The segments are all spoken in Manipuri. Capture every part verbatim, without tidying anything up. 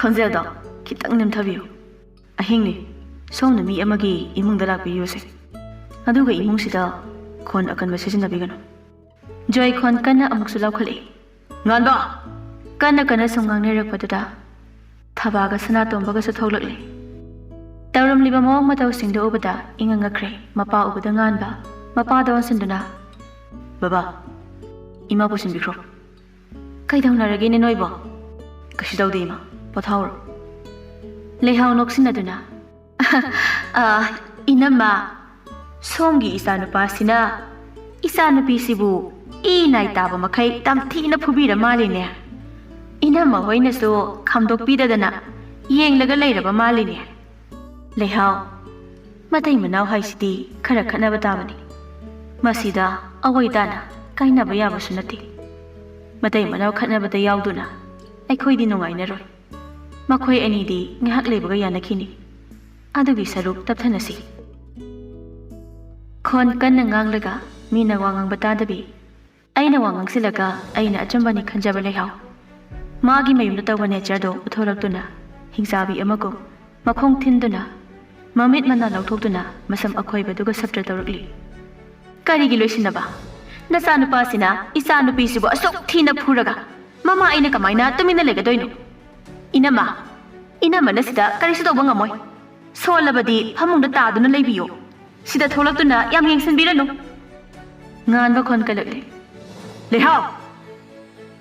ꯈꯣꯟꯖꯦꯜꯗꯣ ꯈꯤꯇꯪ ꯅꯦꯝꯊꯕꯤꯌꯨ꯫ ꯑꯍꯤꯡꯅꯤ, ꯁꯣꯝꯅ ꯃꯤ ꯑꯃꯒꯤ ꯏꯃꯨꯡꯗ ꯂꯥꯛꯄꯤꯔꯤꯕꯁꯦ꯫ ꯑꯗꯨꯒ ꯏꯃꯨꯡꯁꯤꯗ ꯈꯣꯟ ꯑꯀꯟꯕ ꯁꯤꯖꯤꯟꯅꯕꯤꯒꯅꯨ꯫ ꯖꯣꯏ ꯈꯣꯟ ꯀꯟꯅ ꯑꯃꯨꯛꯁꯨ ꯂꯥꯎꯈꯠꯂꯛꯏ꯫ "ꯉꯥꯟꯕ!" ꯀꯟꯅ ꯀꯟꯅ ꯁꯨꯝ ꯉꯥꯡꯅꯔꯛꯄꯗꯨꯗ ꯊꯕꯥꯒ ꯁꯅꯥꯇꯣꯝꯕꯒꯁꯨ ꯊꯣꯛꯂꯛꯂꯦ꯫ ꯇꯧꯔꯝꯂꯤꯕ ꯃꯑꯣꯡ ꯃꯇꯧꯁꯤꯡꯗꯨ ꯎꯕꯗ ꯏꯉꯛ ꯉꯛꯈ꯭ꯔꯦ꯫ ꯃꯄꯥ ꯎꯕꯗ ꯉꯥꯟꯕ ꯃꯄꯥꯗ ꯑꯣꯟꯁꯤꯟꯗꯨꯅ, "ꯕꯕꯥ, ꯏꯃꯥ ꯄꯨꯁꯤꯟꯕꯤꯈ꯭ꯔꯣ꯫" "ꯀꯩꯗꯧꯅꯔꯒꯦꯅꯦ ꯅꯣꯏꯕꯣ?" "ꯀꯩꯁꯨ ꯇꯧꯗꯦ ꯏꯃꯥ, ꯄꯣꯊꯥꯎꯔꯣ꯫" ꯂꯩꯍꯥꯎ ꯅꯣꯛꯁꯤꯟꯅꯗꯨꯅ, "ꯑ, ꯏꯅꯝꯃ, ꯁꯣꯝꯒꯤ ꯏꯆꯥꯅꯨꯄꯥꯁꯤꯅ ꯏꯆꯥꯅꯨꯄꯤꯁꯤꯕꯨ ꯏ ꯅꯥꯏ ꯇꯥꯕ ꯃꯈꯩ ꯇꯝꯊꯤꯅ ꯐꯨꯕꯤꯔ ꯃꯥꯜꯂꯤꯅꯦ꯫ ꯏꯅꯝꯃ ꯍꯣꯏꯅꯁꯨ ꯈꯥꯝꯗꯣꯛꯄꯤꯗꯗꯅ ꯌꯦꯡꯂꯒ ꯂꯩꯔꯕ ꯃꯥꯜꯂꯤꯅꯦ꯫" "ꯂꯩꯍꯥꯎ, ꯃꯇꯩ ꯃꯅꯥꯎ ꯍꯥꯏꯁꯤꯗꯤ ꯈꯔ ꯈꯠꯅꯕ ꯇꯥꯕꯅꯤ꯫ ꯃꯁꯤꯗ ꯑꯋꯣꯏ ꯇꯥꯅ ꯀꯥꯏꯅꯕ ꯌꯥꯕꯁꯨ ꯅꯠꯇꯦ꯫ ꯃꯇꯩ ꯃꯅꯥꯎ ꯈꯠꯅꯕꯗ ꯌꯥꯎꯗꯨꯅ ꯑꯩꯈꯣꯏꯗꯤ ꯅꯨꯡꯉꯥꯏꯅꯔꯣꯏ꯫ ꯃꯈꯣꯏ ꯑꯅꯤꯗꯤ ꯉꯥꯏꯍꯥꯛ ꯂꯩꯕꯒ ꯌꯥꯅꯈꯤꯅꯤ꯫ ꯑꯗꯨꯒꯤ ꯁꯔꯨꯛ ꯇꯞꯊꯅꯁꯤ꯫" ꯈꯣꯟ ꯀꯟꯅ ꯉꯥꯡꯂꯒ ꯃꯤꯅ ꯋꯥ ꯉꯥꯡꯕ ꯇꯥꯗꯕꯤ, ꯑꯩꯅ ꯋꯥ ꯉꯥꯡꯁꯤꯜꯂꯒ ꯑꯩꯅ ꯑꯆꯨꯝꯕꯅꯤ ꯈꯟꯖꯕ ꯂꯩꯍꯥꯎ, ꯃꯥꯒꯤ ꯃꯌꯨꯝꯗ ꯇꯧꯕ ꯅꯦꯆꯔꯗꯣ ꯎꯠꯊꯣꯔꯛꯇꯨꯅ, ꯍꯤꯡꯆꯥꯕꯤ ꯑꯃꯒꯨꯝ ꯃꯈꯣꯡ ꯊꯤꯟꯗꯨꯅ, ꯃꯃꯤꯠ ꯃꯅꯥ ꯂꯥꯎꯊꯣꯛꯇꯨꯅ, ꯃꯁꯝ ꯑꯈꯣꯏꯕꯗꯨꯒ ꯁꯞꯇ꯭ꯔ ꯇꯧꯔꯛꯂꯤ꯫ "ꯀꯔꯤꯒꯤ ꯂꯣꯏꯁꯤꯟꯅꯕ? ꯅꯆꯥꯅꯨꯄꯥꯁꯤꯅ ꯏꯆꯥꯅꯨꯄꯤꯁꯤꯕꯨ ꯑꯁꯨꯛ ꯊꯤꯅ ꯐꯨꯔꯒ ꯃꯃꯥ ꯑꯩꯅ ꯀꯃꯥꯏꯅ ꯇꯨꯃꯤꯟꯅ ꯂꯩꯒꯗꯣꯏꯅꯣ? ꯏꯅꯝꯃ, ꯏꯅꯝꯃꯅ ꯁꯤꯗ ꯀꯔꯤꯁꯨ ꯇꯧꯕ ꯉꯝꯃꯣꯏ꯫ ꯁꯣꯜꯂꯕꯗꯤ ꯐꯃꯨꯡꯗ ꯇꯥꯗꯨꯅ ꯂꯩꯕꯤꯌꯨ꯫ ꯁꯤꯗ ꯊꯣꯛꯂꯛꯇꯨꯅ ꯌꯥꯝ ꯌꯦꯡꯁꯤꯟꯕꯤꯔꯅꯨ꯫" ꯉꯥꯟꯕ ꯈꯣꯟ ꯀꯜꯂꯛꯂꯦ꯫ "ꯂꯩꯍꯥꯎ!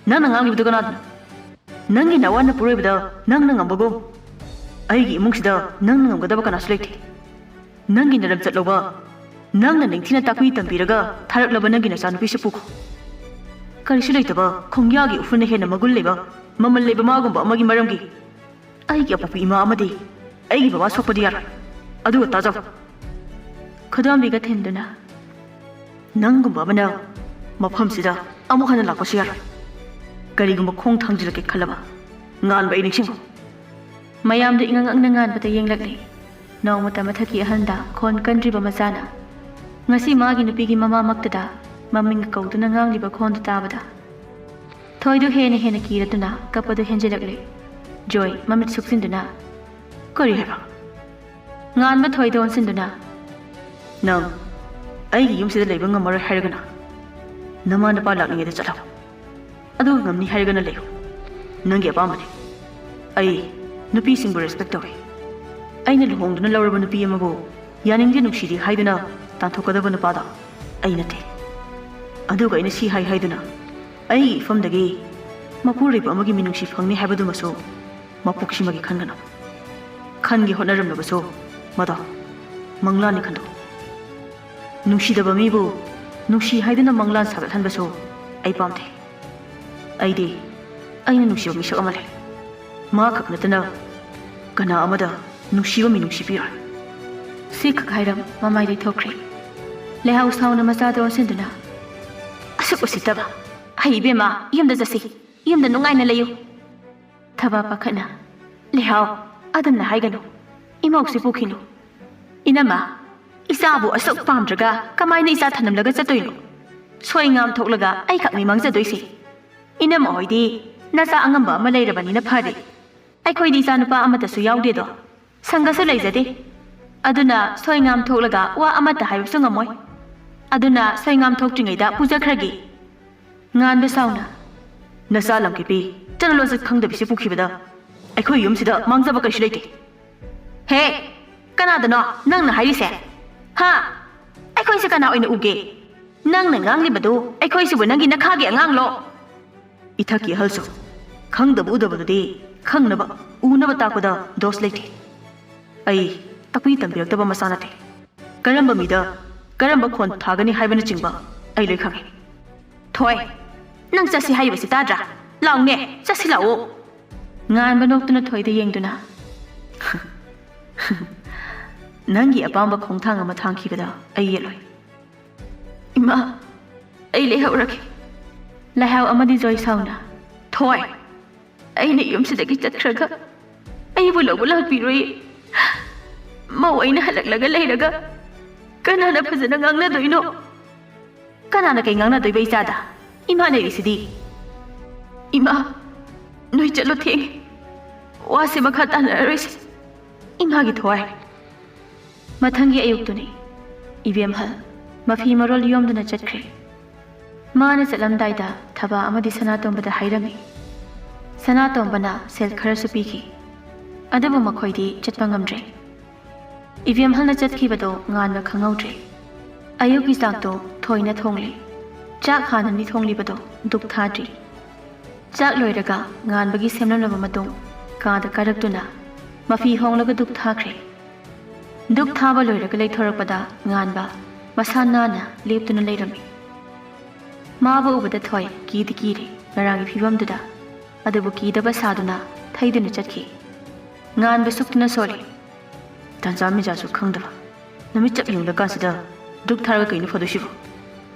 ꯅꯪꯅ ꯉꯥꯡꯂꯤꯕꯗꯨ ꯀꯅꯥꯗꯅꯣ? ꯅꯪꯒꯤ ꯅꯋꯥ ꯅꯄꯨꯔꯣꯏꯕꯗ ꯅꯪꯅ ꯉꯝꯕꯒꯨꯝ, ꯑꯩꯒꯤ ꯏꯃꯨꯡꯁꯤꯗ ꯅꯪꯅ ꯉꯝꯒꯗꯕ ꯀꯅꯥꯁꯨ ꯂꯩꯇꯦ꯫ ꯅꯪꯒꯤ ꯅꯔꯝ ꯆꯠꯂꯧꯕ, ꯅꯪꯅ ꯅꯤꯡꯊꯤꯅ ꯇꯥꯛꯄꯤ ꯇꯝꯕꯤꯔꯒ ꯊꯥꯔꯛꯂꯕ ꯅꯪꯒꯤ ꯅꯆꯥꯅꯨꯄꯤꯁꯨ ꯄꯨꯈꯣ꯫ ꯀꯔꯤꯁꯨ ꯂꯩꯇꯕ ꯈꯣꯡꯌꯥꯒꯤ ꯎꯐꯨꯟꯅ ꯍꯦꯟꯅ ꯃꯒꯨꯟ ꯂꯩꯕ, ꯃꯃꯜ ꯂꯩꯕ ꯃꯥꯒꯨꯝꯕ ꯑꯃꯒꯤ ꯃꯔꯝꯒꯤ ꯑꯩꯒꯤ ꯑꯄꯣꯛꯄꯤ ꯏꯃꯥ ꯑꯃꯗꯤ ꯑꯩꯒꯤ ꯕꯕꯥ ꯁꯣꯛꯄꯗꯤ ꯌꯥꯔꯣꯏ꯫ ꯑꯗꯨꯒ ꯇꯥꯖꯧ꯫" ꯈꯨꯗꯣꯝꯕꯤꯒ ꯊꯤꯟꯗꯨꯅ, "ꯅꯪꯒꯨꯝꯕ ꯑꯃꯅ ꯃꯐꯝꯁꯤꯗ ꯑꯃꯨꯛ ꯍꯟꯅ ꯂꯥꯛꯄꯁꯨ ꯌꯥꯔꯣꯏ꯫ ꯀꯔꯤꯒꯨꯝꯕ ꯈꯣꯡ ꯊꯥꯡꯖꯤꯜꯂꯛꯀꯦ ꯈꯜꯂꯕ, ꯉꯥꯟꯕ ꯑꯩ ꯅꯤꯡꯁꯤꯡꯉꯨ꯫" ꯃꯌꯥꯝꯗ ꯏꯉꯛ ꯉꯛꯅ ꯉꯥꯟꯕꯗ ꯌꯦꯡꯂꯛꯂꯤ꯫ ꯅꯣꯡꯃꯇ ꯃꯊꯛꯀꯤ ꯑꯍꯟꯗ ꯈꯣꯟ ꯀꯟꯗ꯭ꯔꯤꯕ ꯃꯆꯥꯅ ꯉꯁꯤ ꯃꯥꯒꯤ ꯅꯨꯄꯤꯒꯤ ꯃꯃꯥꯃꯛꯇꯗ ꯃꯃꯤꯡ ꯀꯧꯗꯨꯅ ꯉꯥꯡꯂꯤꯕ ꯈꯣꯟꯗꯨ ꯇꯥꯕꯗ, ꯊꯣꯏꯗꯨ ꯍꯦꯟꯅ ꯍꯦꯟꯅ ꯀꯤꯔꯗꯨꯅ ꯀꯞꯄꯗꯨ ꯍꯦꯟꯖꯤꯜꯂꯛꯂꯦ꯫ ꯖꯣꯏ ꯃꯃꯤꯠ ꯁꯨꯞꯆꯤꯟꯗꯨꯅ, "ꯀꯔꯤ ꯍꯥꯏꯕ?" ꯉꯥꯟꯕ ꯊꯣꯏꯗ ꯑꯣꯟꯁꯤꯟꯗꯨꯅ, "ꯅꯪ ꯑꯩꯒꯤ ꯌꯨꯝꯁꯤꯗ ꯂꯩꯕ ꯉꯝꯃꯔꯣꯏ ꯍꯥꯏꯔꯒꯅ ꯅꯃꯥ ꯅꯄꯥ ꯂꯥꯛꯂꯤꯉꯩꯗ ꯆꯠꯂꯣ꯫ ꯑꯗꯨꯒ ꯉꯝꯅꯤ ꯍꯥꯏꯔꯒꯅ ꯂꯩꯌꯨ꯫ ꯅꯪꯒꯤ ꯑꯄꯥꯝꯕꯅꯤ꯫ ꯑꯩ ꯅꯨꯄꯤꯁꯤꯡꯕꯨ ꯔꯦꯁꯄꯦꯛ ꯇꯧꯏ꯫ ꯑꯩꯅ ꯂꯨꯍꯣꯡꯗꯨꯅ ꯂꯧꯔꯕ ꯅꯨꯄꯤ ꯑꯃꯕꯨ ꯌꯥꯅꯤꯡꯗꯦ ꯅꯨꯡꯁꯤꯗꯦ ꯍꯥꯏꯗꯨꯅ ꯇꯥꯟꯊꯣꯛꯀꯗꯕ ꯅꯨꯄꯥꯗꯣ ꯑꯩ ꯅꯠꯇꯦ꯫ ꯑꯗꯨꯒ ꯑꯩꯅ ꯁꯤ ꯍꯥꯏ ꯍꯥꯏꯗꯨꯅ ꯑꯩꯒꯤ ꯏꯐꯝꯗꯒꯤ ꯃꯄꯨꯔꯣꯏꯕ ꯑꯃꯒꯤ ꯃꯤꯅꯨꯡꯁꯤ ꯐꯪꯅꯤ ꯍꯥꯏꯕꯗꯨꯃꯁꯨ ꯃꯄꯣꯛꯁꯤꯃꯒꯤ ꯈꯟꯒꯅꯨ꯫ ꯈꯟꯒꯦ ꯍꯣꯠꯅꯔꯝꯂꯕꯁꯨ ꯃꯗꯣ ꯃꯪꯂꯥꯟꯅꯤ ꯈꯟꯗꯣꯛꯎ꯫ ꯅꯨꯡꯁꯤꯗꯕ ꯃꯤꯕꯨ ꯅꯨꯡꯁꯤ ꯍꯥꯏꯗꯨꯅ ꯃꯪꯂꯥꯟ ꯁꯥꯒꯠꯍꯟꯕꯁꯨ ꯑꯩ ꯄꯥꯝꯗꯦ꯫ ꯑꯩꯗꯤ ꯑꯩꯅ ꯅꯨꯡꯁꯤꯕ ꯃꯤꯁꯛ ꯑꯃ ꯂꯩ꯫ ꯃꯥ ꯈꯛ ꯅꯠꯇꯅ ꯀꯅꯥ ꯑꯃꯗ ꯅꯨꯡꯁꯤꯕ ꯃꯤꯅꯨꯡꯁꯤ ꯄꯤꯔꯣꯏ꯫" ꯁꯤ ꯈꯛ ꯍꯥꯏꯔꯝ ꯃꯃꯥꯏ ꯂꯩꯊꯣꯛꯈ꯭ꯔꯦ꯫ ꯂꯩꯍꯥꯎ ꯁꯥꯎꯅ ꯃꯆꯥꯗ ꯑꯣꯟꯁꯤꯟꯗꯨꯅ, "ꯑꯁꯨꯛ ꯎꯁꯤꯠꯇꯕ! ꯍꯩ ꯏꯕꯦꯝꯃ, ꯌꯨꯝꯗ ꯆꯠꯁꯤ꯫ ꯌꯨꯝꯗ ꯅꯨꯡꯉꯥꯏꯅ ꯂꯩꯌꯨ꯫" ꯊꯕꯥ ꯄꯥꯈꯠꯅ, "ꯂꯩꯍꯥꯎ, ꯑꯗꯨꯝꯅ ꯍꯥꯏꯒꯅꯨ꯫ ꯏꯃꯧꯁꯤ ꯄꯨꯈꯤꯅꯨ꯫ ꯏꯅꯝꯃ, ꯏꯆꯥꯕꯨ ꯑꯁꯨꯛ ꯄꯥꯝꯗ꯭ꯔꯒ ꯀꯃꯥꯏꯅ ꯏꯆꯥ ꯊꯅꯝꯂꯒ ꯆꯠꯇꯣꯏꯅꯣ? ꯁꯣꯏ ꯉꯥꯝ ꯊꯣꯛꯂꯒ ꯑꯩꯈꯛꯅꯤ ꯃꯥꯡꯖꯗꯣꯏꯁꯦ꯫ ꯏꯅꯝꯃ ꯍꯣꯏꯗꯤ ꯅꯆꯥ ꯑꯉꯝꯕ ꯑꯃ ꯂꯩꯔꯕꯅꯤꯅ ꯐꯔꯦ꯫ ꯑꯩꯈꯣꯏꯗꯤ ꯏꯆꯥ ꯅꯨꯄꯥ ꯑꯃꯠꯇꯁꯨ ꯌꯥꯎꯗꯦꯗꯣ꯫ ꯁꯪꯒꯁꯨ ꯂꯩꯖꯗꯦ꯫ ꯑꯗꯨꯅ ꯁꯣꯏ ꯉꯥꯝ ꯊꯣꯛꯂꯒ ꯋꯥ ꯑꯃꯠꯇ ꯍꯥꯏꯕꯁꯨ ꯉꯝꯃꯣꯏ꯫ ꯑꯗꯨꯅ ꯁꯣꯏ ꯉꯥꯝ ꯊꯣꯛꯇ꯭ꯔꯤꯉꯩꯗ ꯄꯨꯖꯈ꯭ꯔꯒꯦ꯫" ꯉꯥꯟꯕ ꯁꯥꯎꯅ, "ꯅꯆꯥ ꯂꯝꯀꯤꯠꯄꯤ, ꯆꯠꯅ ꯂꯣꯟꯆꯠ ꯈꯪꯗꯕꯤꯁꯤ ꯄꯨꯈꯤꯕꯗ ꯑꯩꯈꯣꯏ ꯌꯨꯝꯁꯤꯗ ꯃꯥꯡꯖꯕ ꯀꯩꯁꯨ ꯂꯩꯇꯦ꯫" "ꯍꯦ, ꯀꯅꯥꯗꯅꯣ ꯅꯪꯅ ꯍꯥꯏꯔꯤꯁꯦ? ꯍꯥ? ꯑꯩꯈꯣꯏꯁꯦ ꯀꯅꯥ ꯑꯣꯏꯅ ꯎꯒꯦ? ꯅꯪꯅ ꯉꯥꯡꯂꯤꯕꯗꯨ ꯑꯩꯈꯣꯏꯁꯤꯕꯨ ꯅꯪꯒꯤ ꯅꯈꯥꯒꯤ ꯑꯉꯥꯡꯂꯣ?" "ꯏꯊꯛꯀꯤ ꯑꯍꯜꯁꯨ ꯈꯪꯗꯕ ꯎꯗꯕꯗꯨꯗꯤ ꯈꯪꯅꯕ ꯎꯅꯕ ꯇꯥꯛꯄꯗ ꯗꯣꯁ ꯂꯩꯇꯦ꯫ ꯑꯩ ꯇꯥꯛꯄꯤ ꯇꯝꯕꯤꯔꯛꯇꯕ ꯃꯆꯥ ꯅꯠꯇꯦ꯫ ꯀꯔꯝꯕ ꯃꯤꯗ ꯀꯔꯝꯕ ꯈꯣꯟ ꯊꯥꯒꯅꯤ ꯍꯥꯏꯕꯅꯆꯤꯡꯕ ꯑꯩ ꯂꯣꯏ ꯈꯪꯉꯤ꯫" "ꯊꯣꯏ, ꯅꯪ ꯆꯠꯁꯤ ꯍꯥꯏꯔꯤꯕꯁꯤ ꯇꯥꯗ꯭ꯔꯥ? ꯂꯥꯎꯅꯦ, ꯆꯠꯁꯤ ꯂꯥꯛꯑꯣ꯫" ꯉꯥꯟꯕ ꯅꯣꯛꯇꯨꯅ ꯊꯣꯏꯗ ꯌꯦꯡꯗꯨꯅ, "ꯅꯪꯒꯤ ꯑꯄꯥꯝꯕ ꯈꯣꯡꯊꯥꯡ ꯑꯃ ꯊꯥꯡꯈꯤꯕꯗ ꯑꯩ ꯌꯦꯠꯂꯣꯏ꯫" "ꯏꯃꯥ, ꯑꯩ ꯂꯩꯍꯧꯔꯒꯦ꯫" ꯂꯩꯍꯥꯎ ꯑꯃꯗꯤ ꯖꯣꯏ ꯁꯥꯎꯅ, "ꯊꯣꯏ, ꯑꯩꯅ ꯌꯨꯝꯁꯤꯗꯒꯤ ꯆꯠꯈ꯭ꯔꯒ ꯑꯩꯕꯨ ꯂꯧꯕ ꯂꯥꯛꯄꯤꯔꯣꯏꯌꯦ꯫ ꯃꯧ ꯑꯩꯅ ꯍꯜꯂꯛꯂꯒ ꯂꯩꯔꯒ ꯀꯅꯥꯅ ꯐꯖꯅ ꯉꯥꯡꯅꯗꯣꯏꯅꯣ? ꯀꯅꯥꯅ ꯀꯩ ꯉꯥꯡꯅꯗꯣꯏꯕ ꯏꯆꯥꯗ? ꯏꯃꯥ ꯂꯩꯔꯤꯁꯤꯗꯤ꯫" "ꯏꯃꯥ, ꯅꯣꯏ ꯆꯠꯂꯣ, ꯊꯦꯡꯉꯦ꯫ ꯋꯥꯁꯦ ꯃꯈꯥ ꯇꯥꯟꯅꯔꯔꯣꯏꯁꯦ꯫ ꯏꯃꯥꯒꯤ ꯊꯋꯥꯏ꯫" ꯃꯊꯪꯒꯤ ꯑꯌꯨꯛꯇꯨꯅꯤ꯫ ꯏꯕꯦꯝꯍꯜ ꯃꯐꯤ ꯃꯔꯣꯜ ꯌꯣꯝꯗꯨꯅ ꯆꯠꯈ꯭ꯔꯦ꯫ ꯃꯥꯅ ꯆꯠꯂꯝꯗꯥꯏꯗ ꯊꯕꯥ ꯑꯃꯗꯤ ꯁꯅꯥꯇꯣꯝꯕꯗ ꯍꯥꯏꯔꯝꯃꯤ꯫ ꯁꯅꯥꯇꯣꯝꯕꯅ ꯁꯦꯜ ꯈꯔꯁꯨ ꯄꯤꯈꯤ꯫ ꯑꯗꯨꯕꯨ ꯃꯈꯣꯏꯗꯤ ꯆꯠꯄ ꯉꯝꯗ꯭ꯔꯦ꯫ ꯏꯕꯦꯝꯍꯜꯅ ꯆꯠꯈꯤꯕꯗꯣ ꯉꯥꯟꯕ ꯈꯪꯍꯧꯗ꯭ꯔꯦ꯫ ꯑꯌꯨꯛꯀꯤ ꯆꯥꯛꯇꯣ ꯊꯣꯏꯅ ꯊꯣꯡꯂꯤ꯫ ꯆꯥꯛ ꯍꯥꯟꯅꯅꯤ ꯊꯣꯡꯂꯤꯕꯗꯣ ꯙꯨꯛ ꯊꯥꯗ꯭ꯔꯤ꯫ ꯆꯥꯛ ꯂꯣꯏꯔꯒ ꯉꯥꯟꯕꯒꯤ ꯁꯦꯝꯂꯝꯂꯕ ꯃꯇꯨꯡ ꯀꯥꯗ ꯀꯥꯔꯛꯇꯨꯅ ꯃꯐꯤ ꯍꯣꯡꯂꯒ ꯙꯨꯛ ꯊꯥꯈ꯭ꯔꯦ꯫ ꯙꯨꯛ ꯊꯥꯕ ꯂꯣꯏꯔꯒ ꯂꯩꯊꯣꯔꯛꯄꯗ ꯉꯥꯟꯕ ꯃꯁꯥ ꯅꯥꯟꯅ ꯂꯦꯞꯇꯨꯅ ꯂꯩꯔꯝꯃꯤ꯫ ꯃꯥꯕꯨ ꯎꯕꯗ ꯊꯣꯏ ꯀꯤꯗꯤ ꯀꯤꯔꯦ ꯉꯔꯥꯡꯒꯤ ꯐꯤꯕꯝꯗꯨꯗ꯫ ꯑꯗꯨꯕꯨ ꯀꯤꯗꯕ ꯁꯥꯗꯨꯅ ꯊꯩꯗꯨꯅ ꯆꯠꯈꯤ꯫ ꯉꯥꯟꯕ ꯁꯨꯛꯇꯨꯅ ꯁꯣꯜꯂꯤ꯫ "ꯇꯟꯖꯥ ꯃꯦꯖꯥꯁꯨ ꯈꯪꯗꯕ꯫ ꯅꯨꯃꯤꯠ ꯆꯞ ꯌꯨꯡꯂꯀꯥꯟꯁꯤꯗ ꯙꯨꯛ ꯊꯥꯔꯒ ꯀꯩꯅꯣ ꯐꯗꯣꯏꯁꯤꯕꯣ?"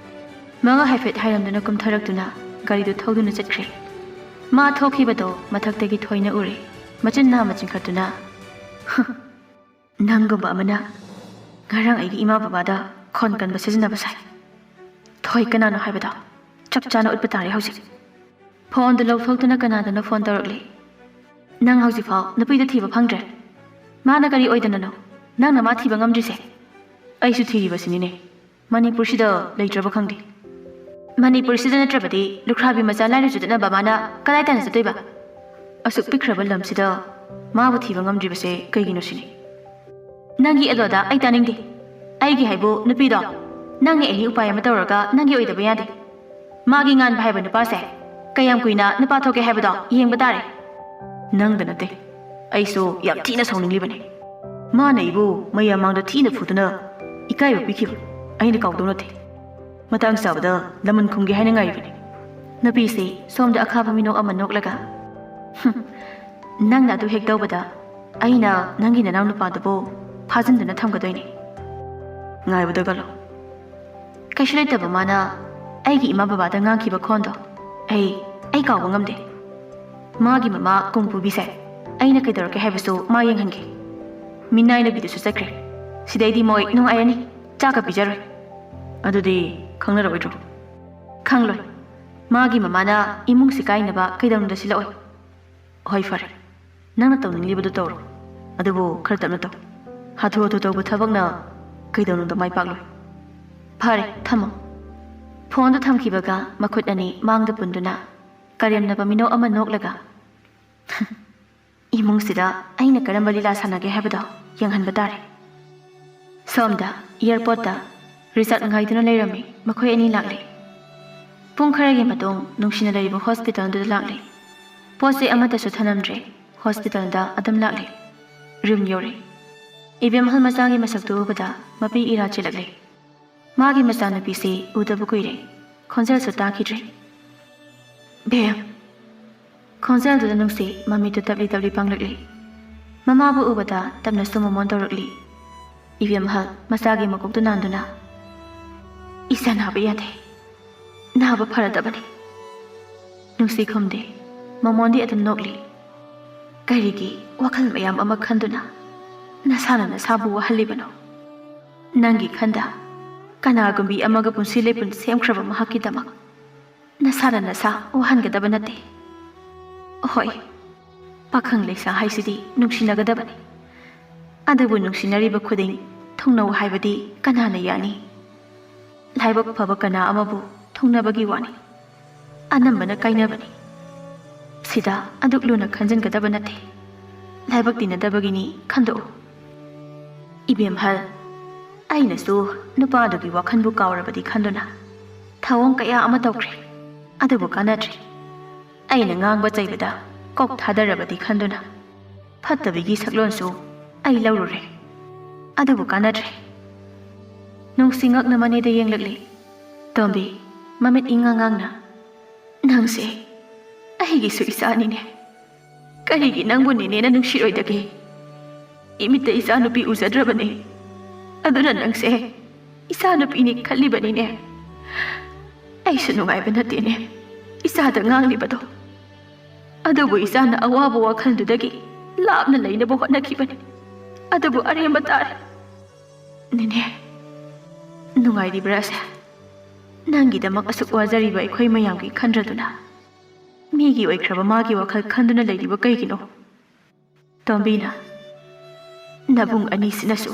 ꯃꯉꯥ ꯍꯥꯏꯐꯦꯠ ꯍꯥꯏꯔꯝꯗꯨꯅ ꯀꯨꯝꯊꯔꯛꯇꯨꯅ ꯒꯥꯔꯤꯗꯨ ꯊꯧꯗꯨꯅ ꯆꯠꯈ꯭ꯔꯦ꯫ ꯃꯥ ꯊꯣꯛꯈꯤꯕꯗꯣ ꯃꯊꯛꯇꯒꯤ ꯊꯣꯏꯅ ꯎꯔꯦ꯫ ꯃꯆꯤꯟ ꯅꯥꯝꯃ ꯆꯤꯡꯈꯠꯇꯨꯅ, "ꯍ, ꯅꯪꯒꯨꯝꯕ ꯑꯃꯅ ꯉꯔꯥꯡ ꯑꯩꯒꯤ ꯏꯃꯥ ꯕꯕꯥꯗ ꯈꯣꯟ ꯀꯟꯕ ꯁꯤꯖꯤꯟꯅꯕ ꯁꯥꯏ꯫ ꯊꯣꯏ ꯀꯅꯥꯅꯣ ꯍꯥꯏꯕꯗꯣ ꯆꯞ ꯆꯥꯅ ꯎꯠꯄ ꯇꯥꯔꯦ ꯍꯧꯖꯤꯛ꯫" ꯐꯣꯟꯗꯨ ꯂꯧꯊꯣꯛꯇꯨꯅ ꯀꯅꯥꯗꯅꯣ ꯐꯣꯟ ꯇꯧꯔꯛꯂꯤ꯫ "ꯅꯪ ꯍꯧꯖꯤꯛꯐꯥꯎ ꯅꯨꯄꯤꯗꯨ ꯊꯤꯕ ꯐꯪꯗ꯭ꯔꯦ? ꯃꯥꯅ ꯀꯔꯤ ꯑꯣꯏꯗꯅꯅꯣ ꯅꯪꯅ ꯃꯥ ꯊꯤꯕ ꯉꯝꯗ꯭ꯔꯤꯁꯦ?" "ꯑꯩꯁꯨ ꯊꯤꯔꯤꯕꯁꯤꯅꯤꯅꯦ꯫ ꯃꯅꯤꯄꯨꯔꯁꯤꯗ ꯂꯩꯇ꯭ꯔꯕ ꯈꯪꯗꯦ꯫" "ꯃꯅꯤꯄꯨꯔꯁꯤꯗ ꯅꯠꯇ꯭ꯔꯕꯗꯤ ꯂꯨꯈ꯭ꯔꯥꯕꯤ ꯃꯆꯥ ꯂꯥꯏꯔꯁꯨ ꯆꯠꯅꯕ ꯃꯥꯅ ꯀꯗꯥꯏ ꯇꯥꯟꯅ ꯆꯠꯇꯣꯏꯕ? ꯑꯁꯨꯛ ꯄꯤꯛꯈ꯭ꯔꯕ ꯂꯝꯁꯤꯗ ꯃꯥꯕꯨ ꯊꯤꯕ ꯉꯝꯗ꯭ꯔꯤꯕꯁꯦ ꯀꯩꯒꯤꯅꯣ ꯁꯤꯅꯤ꯫" "ꯅꯪꯒꯤ ꯑꯗꯣꯗ ꯑꯩ ꯇꯥꯅꯤꯡꯗꯦ꯫ ꯑꯩꯒꯤ ꯍꯥꯏꯕꯨ ꯅꯨꯄꯤꯗꯣ ꯅꯪꯅ ꯑꯦꯅꯤ ꯎꯄꯥꯏ ꯑꯃ ꯇꯧꯔꯒ ꯅꯪꯒꯤ ꯑꯣꯏꯗꯕ ꯌꯥꯗꯦ꯫ ꯃꯥꯒꯤ ꯉꯥꯟꯕ ꯍꯥꯏꯕ ꯅꯨꯄꯥꯁꯦ ꯀꯌꯥꯝ ꯀꯨꯏꯅ ꯅꯨꯄꯥ ꯊꯣꯛꯀꯦ ꯍꯥꯏꯕꯗꯣ ꯌꯦꯡꯕ ꯇꯥꯔꯦ꯫" "ꯅꯪꯗ ꯅꯠꯇꯦ, ꯑꯩꯁꯨ ꯌꯥꯝ ꯊꯤꯅ ꯁꯥꯎꯅꯤꯡꯂꯤꯕꯅꯤ꯫ ꯃꯥꯅ ꯑꯩꯕꯨ ꯃꯌꯥꯝ ꯃꯥꯡꯗ ꯊꯤꯅ ꯐꯨꯗꯨꯅ ꯏꯀꯥꯏꯕ ꯄꯤꯈꯤꯕ ꯑꯩꯅ ꯀꯥꯎꯗꯧ ꯅꯠꯇꯦ꯫ ꯃꯇꯥꯡ ꯆꯥꯕꯗ ꯂꯃꯟ ꯈꯨꯝꯒꯦ ꯍꯥꯏꯅ ꯉꯥꯏꯔꯤꯕꯅꯤ꯫" ꯅꯨꯄꯤꯁꯤ ꯁꯣꯝꯗ ꯑꯈꯥꯕ ꯃꯤꯅꯣꯛ ꯑꯃ ꯅꯣꯛꯂꯒ, "ꯍꯨꯝ, ꯅꯪꯅ ꯑꯗꯨ ꯍꯦꯛ ꯇꯧꯕꯗ ꯑꯩꯅ ꯅꯪꯒꯤ ꯅꯅꯥꯎ ꯅꯨꯄꯥꯗꯨꯕꯨ ꯐꯥꯖꯤꯟꯗꯨꯅ ꯊꯝꯒꯗꯣꯏꯅꯤ꯫ ꯉꯥꯏꯕꯗ ꯀꯜꯂꯣ꯫" ꯀꯩꯁꯨ ꯂꯩꯇꯕ ꯃꯥꯅ ꯑꯩꯒꯤ ꯏꯃꯥ ꯕꯕꯥꯗ ꯉꯥꯡꯈꯤꯕ ꯈꯣꯟꯗꯣ ꯑꯩ, ꯑꯩ ꯀꯥꯎꯕ ꯉꯝꯗꯦ꯫ ꯃꯥꯒꯤ ꯃꯃꯥ ꯀꯨꯡꯄꯨꯕꯤꯁꯦ ꯑꯩꯅ ꯀꯩꯗꯧꯔꯛꯀꯦ ꯍꯥꯏꯕꯁꯨ ꯃꯥ ꯌꯦꯡꯍꯟꯒꯦ꯫ ꯃꯤꯅꯥꯏ ꯅꯨꯄꯤꯗꯨꯁꯨ ꯆꯠꯈ꯭ꯔꯦ꯫ ꯁꯤꯗꯩꯗꯤ ꯃꯣꯏ ꯅꯨꯡꯉꯥꯏꯔꯅꯤ꯫ ꯆꯥꯛꯀ ꯄꯤꯖꯔꯣꯏ꯫ ꯑꯗꯨꯗꯤ ꯈꯪꯅꯔꯛꯑꯣꯏꯗ꯭ꯔꯣ? ꯈꯪꯂꯣꯏ꯫ ꯃꯥꯒꯤ ꯃꯃꯥꯅ ꯏꯃꯨꯡꯁꯤ ꯀꯥꯏꯅꯕ ꯀꯩꯗꯧꯅꯨꯡꯗ ꯁꯤꯜꯂꯛꯑꯣꯏ꯫ ꯍꯣꯏ, ꯐꯔꯦ, ꯅꯪꯅ ꯇꯧꯅꯤꯡꯂꯤꯕꯗꯨ ꯇꯧꯔꯣ, ꯑꯗꯨꯕꯨ ꯈꯔ ꯇꯞꯅ ꯇꯧ꯫ ꯍꯥꯊꯨ ꯍꯥꯊꯨ ꯇꯧꯕ ꯊꯕꯛꯅ ꯀꯩꯗꯧꯅꯨꯡꯗ ꯃꯥꯏ ꯄꯥꯛꯂꯣꯏ꯫ ꯐꯔꯦ, ꯊꯝꯃꯣ꯫ ꯐꯣꯟꯗꯨ ꯊꯝꯈꯤꯕꯒ ꯃꯈꯨꯠ ꯑꯅꯤ ꯃꯥꯡꯗ ꯄꯨꯟꯗꯨꯅ ꯀꯔꯦꯝꯅꯕ ꯃꯤꯅꯣꯛ ꯑꯃ ꯅꯣꯛꯂꯒ, "ꯏꯃꯨꯡꯁꯤꯗ ꯑꯩꯅ ꯀꯔꯝꯕ ꯂꯤꯂꯥ ꯁꯥꯟꯅꯒꯦ ꯍꯥꯏꯕꯗꯣ ꯌꯦꯡꯍꯟꯕ ꯇꯥꯔꯦ"꯫ ꯁꯣꯝꯗ ꯑꯦꯌꯥꯔꯄꯣꯔꯠꯇ ꯔꯤꯆꯥꯔꯗ ꯉꯥꯏꯗꯨꯅ ꯂꯩꯔꯝꯃꯤ꯫ ꯃꯈꯣꯏ ꯑꯅꯤ ꯂꯥꯛꯂꯦ꯫ ꯄꯨꯡ ꯈꯔꯒꯤ ꯃꯇꯨꯡ ꯅꯨꯡꯁꯤꯅ ꯂꯩꯔꯤꯕ ꯍꯣꯁꯄꯤꯇꯥꯜꯗꯨꯗ ꯂꯥꯛꯂꯦ꯫ ꯄꯣꯠ ꯆꯩ ꯑꯃꯠꯇꯁꯨ ꯊꯅꯝꯗ꯭ꯔꯦ꯫ ꯍꯣꯁꯄꯤꯇꯥꯜꯗ ꯑꯗꯨꯝ ꯂꯥꯛꯂꯦ꯫ ꯔꯨꯝ ꯌꯧꯔꯦ꯫ ꯏꯕꯦꯝꯍꯜ ꯃꯆꯥꯒꯤ ꯃꯁꯛꯇꯨ ꯎꯕꯗ ꯃꯄꯤ ꯏꯔꯥ ꯆꯦꯜꯂꯛꯂꯦ꯫ ꯃꯥꯒꯤ ꯃꯆꯥꯅꯨꯄꯤꯁꯤ ꯎꯗꯕ ꯀꯨꯏꯔꯦ꯫ ꯈꯣꯟꯖꯦꯜꯁꯨ ꯇꯥꯈꯤꯗ꯭ꯔꯦ꯫ "ꯕꯦꯝ!" ꯈꯣꯟꯖꯦꯜꯗꯨꯗ ꯅꯨꯡꯁꯤ ꯃꯃꯤꯠꯇꯨ ꯇꯞꯂꯤ ꯇꯞꯂꯤ ꯄꯥꯡꯂꯛꯂꯤ꯫ ꯃꯃꯥꯕꯨ ꯎꯕꯗ ꯇꯞꯅꯁꯨ ꯃꯃꯣꯟ ꯇꯧꯔꯛꯂꯤ꯫ ꯏꯕꯦꯝꯍꯜ ꯃꯆꯥꯒꯤ ꯃꯀꯣꯛꯇꯨ ꯅꯥꯟꯗꯨꯅ, "ꯏꯆꯥ ꯅꯥꯕ ꯌꯥꯗꯦ꯫ ꯅꯥꯕ ꯐꯔꯗꯕꯅꯤ"꯫ ꯅꯨꯡꯁꯤ ꯈꯨꯝꯗꯦ꯫ ꯃꯃꯣꯟꯗꯤ ꯑꯗꯨꯝ ꯅꯣꯛꯂꯤ꯫ "ꯀꯔꯤꯒꯤ ꯋꯥꯈꯜ ꯃꯌꯥꯝ ꯑꯃ ꯈꯟꯗꯨꯅ ꯅꯁꯥꯅ ꯅꯁꯥꯕꯨ ꯋꯥꯍꯜꯂꯤꯕꯅꯣ? ꯅꯪꯒꯤ ꯈꯟꯗ ꯀꯅꯥꯒꯨꯝꯕꯤ ꯑꯃꯒ ꯄꯨꯟꯁꯤ ꯂꯩꯄꯨꯟ ꯁꯦꯝꯈ꯭ꯔꯕ ꯃꯍꯥꯛꯀꯤꯗꯃꯛ ꯅꯁꯥꯅ ꯅꯁꯥ ꯋꯥꯍꯟꯒꯗꯕ ꯅꯠꯇꯦ꯫ ꯍꯣꯏ, ꯄꯥꯈꯪ ꯂꯩꯁꯥ ꯍꯥꯏꯁꯤꯗꯤ ꯅꯨꯡꯁꯤꯅꯒꯗꯕꯅꯤ꯫ ꯑꯗꯨꯕꯨ ꯅꯨꯡꯁꯤꯅꯔꯤꯕ ꯈꯨꯗꯤꯡ ꯊꯨꯡꯅꯧ ꯍꯥꯏꯕꯗꯤ ꯀꯅꯥꯅ ꯌꯥꯅꯤ? ꯂꯥꯏꯕꯛ ꯐꯕ ꯀꯅꯥ ꯑꯃꯕꯨ ꯊꯨꯡꯅꯕꯒꯤ ꯋꯥꯅꯤ꯫ ꯑꯅꯝꯕꯅ ꯀꯥꯏꯅꯕꯅꯤ꯫ ꯁꯤꯗ ꯑꯗꯨꯛ ꯂꯨꯅ ꯈꯟꯖꯤꯟꯒꯗꯕ ꯅꯠꯇꯦ꯫ ꯂꯥꯏꯕꯛ ꯇꯤꯟꯅꯗꯕꯒꯤꯅꯤ ꯈꯟꯗꯣꯛꯎ"꯫ ꯏꯕꯦꯝꯍꯜ, ꯑꯩꯅꯁꯨ ꯅꯨꯄꯥꯗꯨꯒꯤ ꯋꯥꯈꯜꯕꯨ ꯀꯥꯎꯔꯕꯗꯤ ꯈꯟꯗꯨꯅ ꯊꯧꯑꯣꯡ ꯀꯌꯥ ꯑꯃ ꯇꯧꯈ꯭ꯔꯦ, ꯑꯗꯨꯕꯨ ꯀꯥꯟꯅꯗ꯭ꯔꯦ꯫ ꯑꯩꯅ ꯉꯥꯡꯕ ꯆꯩꯕꯗ ꯀꯣꯛ ꯊꯥꯗꯔꯕꯗꯤ ꯈꯟꯗꯨꯅ ꯐꯠꯇꯕꯤꯒꯤ ꯁꯛꯂꯣꯟꯁꯨ ꯑꯩ ꯂꯧꯔꯨꯔꯦ, ꯑꯗꯨꯕꯨ ꯀꯥꯟꯅꯗ꯭ꯔꯦ꯫ ꯅꯨꯡꯁꯤ ꯉꯛꯅ ꯃꯅꯦꯗ ꯌꯦꯡꯂꯛꯂꯤ꯫ ꯇꯣꯝꯕꯤ, ꯃꯃꯤꯠ ꯏꯉꯥꯡ ꯉꯥꯡꯅ, "ꯅꯪꯁꯦ ꯑꯩꯒꯤꯁꯨ ꯏꯆꯥꯅꯤꯅꯦ꯫ ꯀꯔꯤꯒꯤ ꯅꯪꯕꯨ ꯅꯦꯅꯦꯅ ꯅꯨꯡꯁꯤꯔꯣꯏꯗꯒꯦ? ꯏꯃꯤꯠꯇ ꯏꯆꯥ ꯅꯨꯄꯤ ꯎꯖꯗ꯭ꯔꯕꯅꯦ꯫ ꯑꯗꯨꯅ ꯅꯪꯁꯦ ꯏꯆꯥ ꯅꯨꯄꯤꯅꯤ ꯈꯜꯂꯤꯕꯅꯤꯅꯦ꯫ ꯑꯩꯁꯨ ꯅꯨꯡꯉꯥꯏꯕ ꯅꯠꯇꯦꯅꯦ ꯏꯆꯥꯗ ꯉꯥꯡꯂꯤꯕꯗꯣ꯫ ꯑꯗꯨꯕꯨ ꯏꯆꯥꯅ ꯑꯋꯥꯕ ꯋꯥꯈꯜꯗꯨꯗꯒꯤ ꯂꯥꯞꯅ ꯂꯩꯅꯕ ꯍꯣꯠꯅꯈꯤꯕꯅꯤ꯫ ꯑꯗꯨꯕꯨ ꯑꯔꯦꯝꯕ ꯇꯥꯔꯦ꯫ ꯅꯦꯅꯦ, ꯅꯨꯡꯉꯥꯏꯔꯤꯕ꯭ꯔꯥ ꯑꯁꯦ?" ꯅꯪꯒꯤꯗꯃꯛ ꯑꯁꯨꯛ ꯋꯥꯖꯔꯤꯕ ꯑꯩꯈꯣꯏ ꯃꯌꯥꯝꯒꯤ ꯈꯟꯗ꯭ꯔꯗꯨꯅ, ꯃꯤꯒꯤ ꯑꯣꯏꯈ꯭ꯔꯕ ꯃꯥꯒꯤ ꯋꯥꯈꯜ ꯈꯟꯗꯨꯅ ꯂꯩꯔꯤꯕ ꯀꯩꯒꯤꯅꯣ? ꯇꯣꯝꯕꯤꯅ, ꯅꯕꯨꯡ ꯑꯅꯤꯁꯤꯅꯁꯨ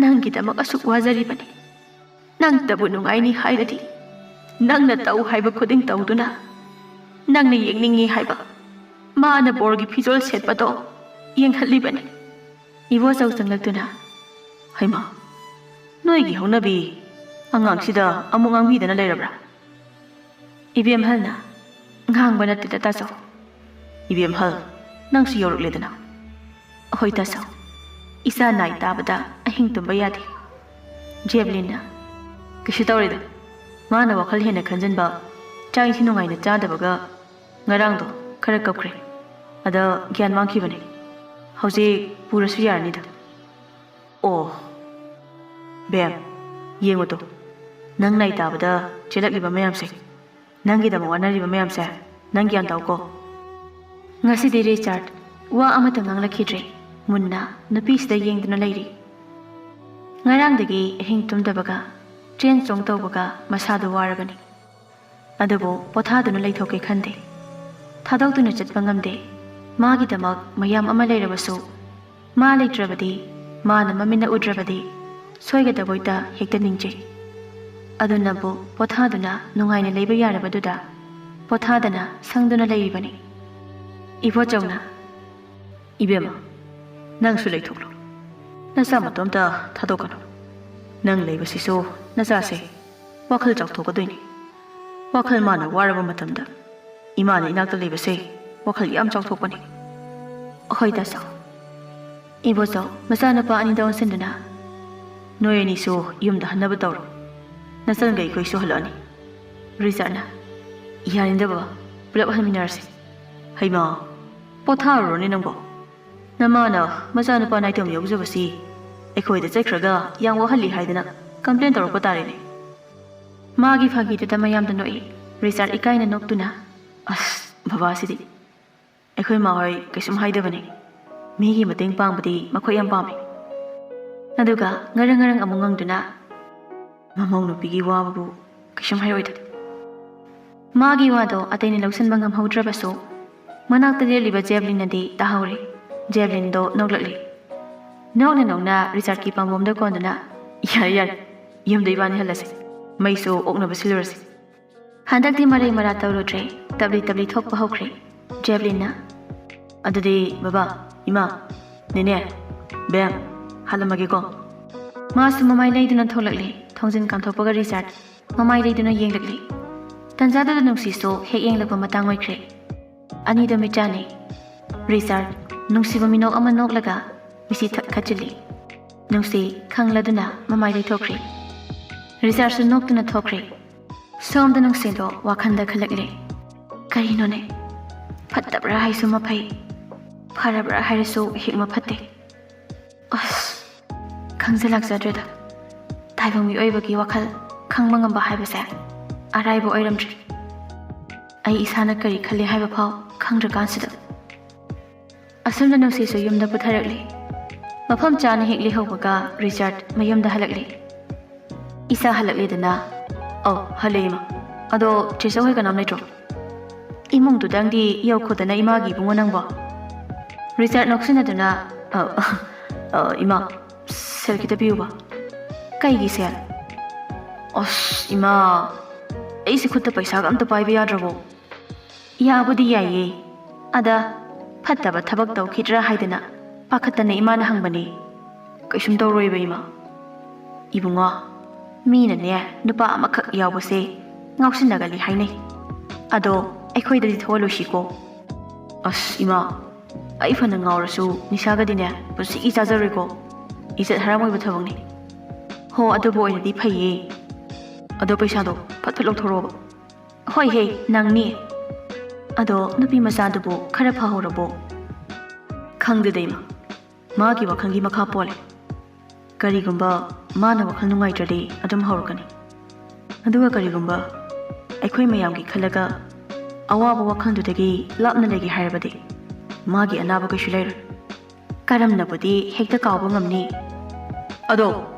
ꯅꯪꯒꯤꯗꯃꯛ ꯑꯁꯨꯛ ꯋꯥꯖꯔꯤꯕꯅꯤ꯫ ꯅꯪꯇꯕꯨ ꯅꯨꯡꯉꯥꯏꯅꯤ ꯍꯥꯏꯔꯗꯤ, ꯅꯪꯅ ꯇꯧ ꯍꯥꯏꯕ ꯈꯨꯗꯤꯡ ꯇꯧꯗꯨꯅ, ꯅꯪꯅ ꯌꯦꯡꯅꯤꯡꯉꯤ ꯍꯥꯏꯕ ꯃꯥꯅ ꯕꯣꯔꯒꯤ ꯐꯤꯖꯣꯜ ꯁꯦꯠꯄꯗꯣ ꯌꯦꯡꯍꯜꯂꯤꯕꯅꯤ꯫ ꯏꯕꯣꯆꯧ ꯆꯪꯂꯛꯇꯨꯅ, "ꯍꯩꯃꯥ, ꯅꯣꯏꯒꯤ ꯍꯧꯅꯕꯤ ꯑꯉꯥꯡꯁꯤꯗ ꯑꯃꯨꯛ ꯉꯥꯡꯕꯤꯗꯅ ꯂꯩꯔꯕ꯭ꯔꯥ?" ꯏꯕꯦꯝꯍꯜꯅ, "ꯉꯥꯡꯕ ꯅꯠꯇꯦꯗ ꯇꯥꯆꯧ꯫ ꯏꯕꯦꯝꯍꯜ, ꯅꯪꯁꯨ ꯌꯧꯔꯛꯂꯦꯗꯅ?" "ꯍꯣꯏ ꯇꯥꯆꯧ, ꯏꯆꯥ ꯅꯥꯏ ꯇꯥꯕꯗ ꯑꯍꯤꯡ ꯇꯨꯝꯕ ꯌꯥꯗꯦ꯫" ꯖꯦꯕꯂꯤꯟꯅ, "ꯀꯩꯁꯨ ꯇꯧꯔꯣꯏꯗ, ꯃꯥꯅ ꯋꯥꯈꯜ ꯍꯦꯟꯅ ꯈꯟꯖꯟꯕ, ꯆꯥꯛ ꯏꯁꯤꯡ ꯅꯨꯡꯉꯥꯏꯅ ꯆꯥꯗꯕꯒ ꯉꯔꯥꯡꯗꯣ ꯈꯔ ꯀꯞꯈ꯭ꯔꯦ꯫ ꯑꯗ ꯒ꯭ꯌꯥꯟ ꯃꯥꯡꯈꯤꯕꯅꯦ꯫ ꯍꯧꯖꯤꯛ ꯄꯨꯔꯁꯨ ꯌꯥꯔꯅꯤꯗ꯫" "ꯑꯣ, ꯕꯦꯝ, ꯌꯦꯡꯉꯨꯇꯣ, ꯅꯪ ꯅꯥꯏ ꯇꯥꯕꯗ ꯆꯦꯜꯂꯛꯂꯤꯕ ꯃꯌꯥꯝꯁꯦ, ꯅꯪꯒꯤꯗꯃꯛ ꯋꯥꯅꯔꯤꯕ ꯃꯌꯥꯝꯁꯦ, ꯅꯪ ꯒ꯭ꯌꯥꯟ ꯇꯥꯎꯀꯣ꯫" ꯉꯁꯤꯗꯤ ꯔꯤꯆꯥꯔꯗ ꯋꯥ ꯑꯃꯠꯇ ꯉꯥꯡꯂꯛꯈꯤꯗ꯭ꯔꯦ꯫ ꯃꯨꯟꯅ ꯅꯨꯄꯤꯁꯤꯗ ꯌꯦꯡꯗꯨꯅ ꯂꯩꯔꯤ꯫ ꯉꯔꯥꯡꯗꯒꯤ ꯑꯍꯤꯡ ꯇꯨꯝꯗꯕꯒ ꯇ꯭ꯔꯦꯟ ꯆꯣꯡ ꯇꯧꯕꯒ ꯃꯁꯥꯗꯣ ꯋꯥꯔꯕꯅꯤ꯫ ꯑꯗꯨꯕꯨ ꯄꯣꯊꯥꯗꯨꯅ ꯂꯩꯊꯣꯛꯀꯦ ꯈꯟꯗꯦ꯫ ꯊꯥꯗꯣꯛꯇꯨꯅ ꯆꯠꯄ ꯉꯝꯗꯦ꯫ ꯃꯥꯒꯤꯗꯃꯛ ꯃꯌꯥꯝ ꯑꯃ ꯂꯩꯔꯕꯁꯨ, ꯃꯥ ꯂꯩꯇ꯭ꯔꯕꯗꯤ, ꯃꯥꯅ ꯃꯃꯤꯠꯅ ꯎꯗ꯭ꯔꯕꯗꯤ ꯁꯣꯏꯒꯗꯕꯣꯏꯇ ꯍꯦꯛꯇ ꯅꯤꯡꯖꯩ꯫ ꯑꯗꯨꯅꯕꯨ ꯄꯣꯊꯥꯗꯨꯅ ꯅꯨꯡꯉꯥꯏꯅ ꯂꯩꯕ ꯌꯥꯔꯕꯗꯨꯗ ꯄꯣꯊꯥꯗꯅ ꯁꯪꯗꯨꯅ ꯂꯩꯔꯤꯕꯅꯤ꯫ ꯏꯕꯣꯆꯧꯅ, "ꯏꯕꯦꯝꯃ, ꯅꯪꯁꯨ ꯂꯩꯊꯣꯛꯂꯣ꯫ ꯅꯆꯥ ꯃꯇꯣꯝꯇ ꯊꯥꯗꯣꯛꯀꯅꯨ꯫ ꯅꯪ ꯂꯩꯕꯁꯤꯁꯨ ꯅꯆꯥꯁꯦ ꯋꯥꯈꯜ ꯆꯥꯎꯊꯣꯛꯀꯗꯣꯏꯅꯤ꯫ ꯋꯥꯈꯜ ꯃꯥꯅ ꯋꯥꯔꯕ ꯃꯇꯝꯗ ꯏꯃꯥꯅ ꯏꯅꯥꯛꯇ ꯂꯩꯕꯁꯦ ꯋꯥꯈꯜ ꯌꯥꯝ ꯆꯥꯎꯊꯣꯛꯄꯅꯤ꯫" "ꯍꯣꯏ ꯇꯥꯆꯧ꯫" ꯏꯕꯣꯆꯧ ꯃꯆꯥꯅꯨꯄꯥ ꯑꯅꯤꯗ ꯑꯣꯟꯁꯤꯟꯗꯨꯅ, "ꯅꯣꯏ ꯑꯅꯤꯁꯨ ꯌꯨꯝꯗ ꯍꯟꯅꯕ ꯇꯧꯔꯣ꯫ ꯅꯆꯟꯒ ꯑꯩꯈꯣꯏꯁꯨ ꯍꯜꯂꯛꯑꯅꯤ꯫" ꯔꯤꯆꯥꯔꯗꯅ, "ꯌꯥꯅꯤꯡꯗꯕ, ꯄꯨꯂꯞ ꯍꯟꯃꯤꯟꯅꯔꯁꯤ꯫" "ꯍꯩꯃꯥ, ꯄꯣꯊꯥꯔꯨꯔꯣꯅꯦ ꯅꯪꯕꯣ꯫ ꯅꯃꯥꯅ ꯃꯆꯥꯅꯨꯄꯥ ꯅꯥꯏꯇꯣꯝ ꯌꯥꯎꯖꯕꯁꯤ ꯑꯩꯈꯣꯏꯗ ꯆꯠꯈ꯭ꯔꯒ ꯌꯥꯝ ꯋꯥꯍꯜꯂꯤ ꯍꯥꯏꯗꯅ ꯀꯝꯄ꯭ꯂꯦꯟ ꯇꯧꯔꯛꯄ ꯇꯥꯔꯦꯅꯦ꯫" ꯃꯥꯒꯤ ꯐꯥꯒꯤꯗꯨꯗ ꯃꯌꯥꯝꯗ ꯅꯣꯛꯏ꯫ ꯔꯤꯆꯥꯔꯗ ꯏꯀꯥꯏꯅ ꯅꯣꯛꯇꯨꯅ, "ꯑꯁ, ꯕꯕꯥꯁꯤꯗꯤ꯫ ꯑꯩꯈꯣꯏ ꯃꯥ ꯍꯣꯏ ꯀꯩꯁꯨꯝ ꯍꯥꯏꯗꯕꯅꯤ꯫ ꯃꯤꯒꯤ ꯃꯇꯦꯡ ꯄꯥꯡꯕꯗꯤ ꯃꯈꯣꯏ ꯌꯥꯝ ꯄꯥꯝꯃꯤ꯫" ꯑꯗꯨꯒ ꯉꯔꯪ ꯉꯔꯪ ꯑꯃꯨꯛ ꯉꯪꯗꯨꯅ, "ꯃꯃꯧ ꯅꯨꯄꯤꯒꯤ ꯋꯥꯕꯕꯨ ꯀꯩꯁꯨꯝ ꯍꯥꯏꯔꯣꯏꯗ꯫ ꯃꯥꯒꯤ ꯋꯥꯗꯣ ꯑꯇꯩꯅ ꯂꯧꯁꯤꯟꯕ ꯉꯝꯍꯧꯗ꯭ꯔꯕꯁꯨ, ꯃꯅꯥꯛꯇ ꯂꯦꯞꯂꯤꯕ ꯖꯦꯕ꯭ꯂꯤꯟꯅꯗꯤ ꯇꯥꯍꯧꯔꯦ꯫ ꯖꯦꯕ꯭ꯂꯤꯟꯗꯣ ꯅꯣꯛꯂꯛꯂꯤ꯫ ꯅꯣꯛꯅ ꯅꯣꯛꯅ ꯔꯤꯆꯥꯔꯗꯀꯤ ꯄꯥꯝꯕꯣꯝꯗ ꯀꯣꯟꯗꯨꯅ, "ꯌꯥꯔꯦ, ꯌꯥꯔꯦ, ꯌꯨꯝꯗ ꯏꯕꯥꯅꯤ ꯍꯜꯂꯁꯤ꯫ ꯃꯩꯁꯨ ꯑꯣꯛꯅꯕ ꯁꯤꯜꯂꯨꯔꯁꯤ꯫" ꯍꯟꯗꯛꯇꯤ ꯃꯔꯩ ꯃꯔꯥ ꯇꯧꯔꯨꯗ꯭ꯔꯦ꯫ ꯇꯞꯂꯤ ꯇꯞꯂꯤ ꯊꯣꯛꯄ ꯍꯧꯈ꯭ꯔꯦ ꯖꯦꯕ꯭ꯂꯤꯟꯅ꯫ "ꯑꯗꯨꯗꯤ ꯕꯕꯥ, ꯏꯃꯥ, ꯅꯦꯅꯦ, ꯕꯦꯝ, ꯍꯜꯂꯝꯃꯒꯦꯀꯣ꯫" ꯃꯥꯁꯨ ꯃꯃꯥꯏ ꯂꯩꯗꯨꯅ ꯊꯣꯛꯂꯛꯂꯦ꯫ ꯊꯣꯡꯖꯤꯟ ꯀꯥꯟꯊꯣꯛꯄꯒ ꯔꯤꯆꯥꯔꯗ ꯃꯃꯥꯏ ꯂꯩꯗꯨꯅ ꯌꯦꯡꯂꯛꯂꯤ꯫ ꯇꯟꯖꯥꯗꯨꯗ ꯅꯨꯡꯁꯤꯁꯨ ꯍꯦꯛ ꯌꯦꯡꯂꯛꯄ ꯃꯇꯥꯡ ꯑꯣꯏꯈ꯭ꯔꯦ꯫ ꯑꯅꯤꯗꯣ ꯃꯤꯠꯆꯥꯅꯩ꯫ ꯔꯤꯆꯥꯔꯗ ꯅꯨꯡꯁꯤꯕ ꯃꯤꯅꯣꯛ ꯑꯃ ꯅꯣꯛꯂꯒ ꯃꯤꯁꯤ ꯊꯛ ꯈꯠꯆꯤꯜꯂꯤ꯫ ꯅꯨꯡꯁꯤ ꯈꯪꯂꯗꯨꯅ ꯃꯃꯥꯏ ꯂꯩꯊꯣꯛꯈ꯭ꯔꯦ꯫ ꯔꯤꯆꯥꯔꯗꯁꯨ ꯅꯣꯛꯇꯨꯅ ꯊꯣꯛꯈ꯭ꯔꯦ꯫ ꯁꯣꯝꯗ ꯅꯨꯡꯁꯤꯗꯣ ꯋꯥꯈꯜꯗ ꯈꯜꯂꯛꯂꯦ꯫ ꯀꯔꯤꯅꯣꯅꯦ? ꯐꯠꯇꯕ꯭ꯔꯥ ꯍꯥꯏꯁꯨ ꯃꯐꯩ, ꯐꯔꯕ꯭ꯔꯥ ꯍꯥꯏꯔꯁꯨ ꯍꯦꯛ ꯃꯐꯠꯇꯦ꯫ ꯑꯁ, ꯈꯪꯖ ꯂꯥꯛꯆꯗ꯭ꯔꯦꯗ꯫ ꯇꯥꯏꯕꯪ ꯃꯤꯑꯣꯏꯕꯒꯤ ꯋꯥꯈꯜ ꯈꯪꯕ ꯉꯝꯕ ꯍꯥꯏꯕꯁꯦ ꯑꯔꯥꯏꯕ ꯑꯣꯏꯔꯝꯗ꯭ꯔꯦ꯫ ꯑꯩ ꯏꯁꯥꯅ ꯀꯔꯤ ꯈꯜꯂꯤ ꯍꯥꯏꯕ ꯐꯥꯎ ꯈꯪꯗ꯭ꯔꯀꯥꯟꯁꯤꯗ꯫ ꯑꯁꯨꯝꯅ ꯅꯨꯡꯁꯤꯁꯨ ꯌꯨꯝꯗ ꯄꯨꯊꯔꯛꯂꯦ꯫ ꯃꯐꯝ ꯆꯥꯅ ꯍꯦꯛ ꯂꯩꯍꯧꯕꯒ ꯔꯤꯆꯥꯔꯗ ꯃꯌꯨꯝꯗ ꯍꯜꯂꯛꯂꯦ꯫ "ꯏꯆꯥ ꯍꯜꯂꯛꯂꯦꯗꯅ?" "ꯑꯧ, ꯍꯜꯂꯛꯑꯦ, ꯏꯃꯥ꯫ ꯑꯗꯣ ꯆꯦꯆꯧ ꯍꯣꯏ ꯀꯅꯥꯝ ꯂꯩꯇ꯭ꯔꯣ?" "ꯏꯃꯨꯡꯗꯨꯗꯪꯗꯤ ꯌꯧꯈꯣꯗꯅ ꯏꯃꯥꯒꯤ ꯏꯕꯨꯡꯉꯣ ꯅꯪꯕꯣ꯫" ꯔꯤꯆꯥꯔꯗ ꯅꯣꯛꯁꯤꯟꯅꯗꯨꯅ, "ꯑ, ꯑ, ꯏꯃꯥ, ꯁꯦꯜ ꯈꯤꯇ ꯄꯤꯌꯨꯕ꯫" "ꯀꯩꯒꯤ ꯁꯦꯜ?" "ꯑꯁ, ꯏꯃꯥ, ꯑꯩꯁꯦ ꯈꯨꯠꯇ ꯄꯩꯁꯥꯒ ꯑꯝꯇ ꯄꯥꯏꯕ ꯌꯥꯗ꯭ꯔꯕꯣ?" "ꯌꯥꯕꯨꯗꯤ ꯌꯥꯏꯌꯦ, ꯑꯗ ꯐꯠꯇꯕ ꯊꯕꯛ ꯇꯧꯈꯤꯗ꯭ꯔꯥ ꯍꯥꯏꯗꯅ ꯄꯥꯈꯠꯇꯅ ꯏꯃꯥꯅ ꯍꯪꯕꯅꯦ꯫ ꯀꯩꯁꯨꯝ ꯇꯧꯔꯣꯏꯕ, ꯏꯃꯥ꯫" "ꯏꯕꯨꯡꯉꯣ, ꯃꯤꯅꯅꯦ ꯅꯨꯄꯥ ꯑꯃꯈꯛ ꯌꯥꯎꯕꯁꯦ ꯉꯥꯎꯁꯤꯟꯅꯒꯜꯂꯤ ꯍꯥꯏꯅꯩ꯫ ꯑꯗꯣ ꯑꯩꯈꯣꯏꯗꯗꯤ ꯊꯣꯛꯍꯜꯂꯣꯏꯁꯤꯀꯣ꯫" "ꯑꯁ, ꯏꯃꯥ, ꯑꯩ ꯐꯅ ꯉꯥꯎꯔꯁꯨ ꯅꯤꯁꯥꯒꯗꯤꯅꯦ ꯄꯨꯟꯁꯤꯒꯤ ꯆꯥꯖꯔꯣꯏꯀꯣ꯫ ꯏꯖꯠ ꯍꯔꯥꯝ ꯑꯣꯏꯕ ꯊꯕꯛꯅꯤ꯫" "ꯍꯣ, ꯑꯗꯨꯕꯨ ꯑꯣꯏꯔꯗꯤ ꯐꯩꯌꯦ꯫ ꯑꯗꯣ ꯄꯩꯁꯥꯗꯣ ꯐꯠ ꯐꯠ ꯂꯧꯊꯣꯔꯛꯑꯣꯕ꯫" "ꯍꯣꯏ ꯍꯦ, ꯅꯪꯅꯤ꯫ ꯑꯗꯣ ꯅꯨꯄꯤ ꯃꯆꯥꯗꯨꯕꯨ ꯈꯔ ꯐꯍꯧꯔꯕꯣ?" "ꯈꯪꯗꯦꯗ, ꯏꯃꯥ꯫ ꯃꯥꯒꯤ ꯋꯥꯈꯜꯒꯤ ꯃꯈꯥ ꯄꯣꯜꯂꯦ꯫ ꯀꯔꯤꯒꯨꯝꯕ ꯃꯥꯅ ꯋꯥꯈꯜ ꯅꯨꯡꯉꯥꯏꯇ꯭ꯔꯗꯤ ꯑꯗꯨꯝ ꯍꯧꯔꯛꯀꯅꯤ꯫ ꯑꯗꯨꯒ ꯀꯔꯤꯒꯨꯝꯕ ꯑꯩꯈꯣꯏ ꯃꯌꯥꯝꯒꯤ ꯈꯜꯂꯒ ꯑꯋꯥꯕ ꯋꯥꯈꯜꯗꯨꯗꯒꯤ ꯂꯥꯞꯅ ꯂꯩꯒꯦ ꯍꯥꯏꯔꯕꯗꯤ ꯃꯥꯒꯤ ꯑꯅꯥꯕ ꯀꯩꯁꯨ ꯂꯩꯔꯣꯏ꯫ ꯀꯔꯝꯅꯕꯨꯗꯤ ꯍꯦꯛꯇ ꯀꯥꯎꯕ ꯉꯝꯅꯤ? ꯑꯗꯣ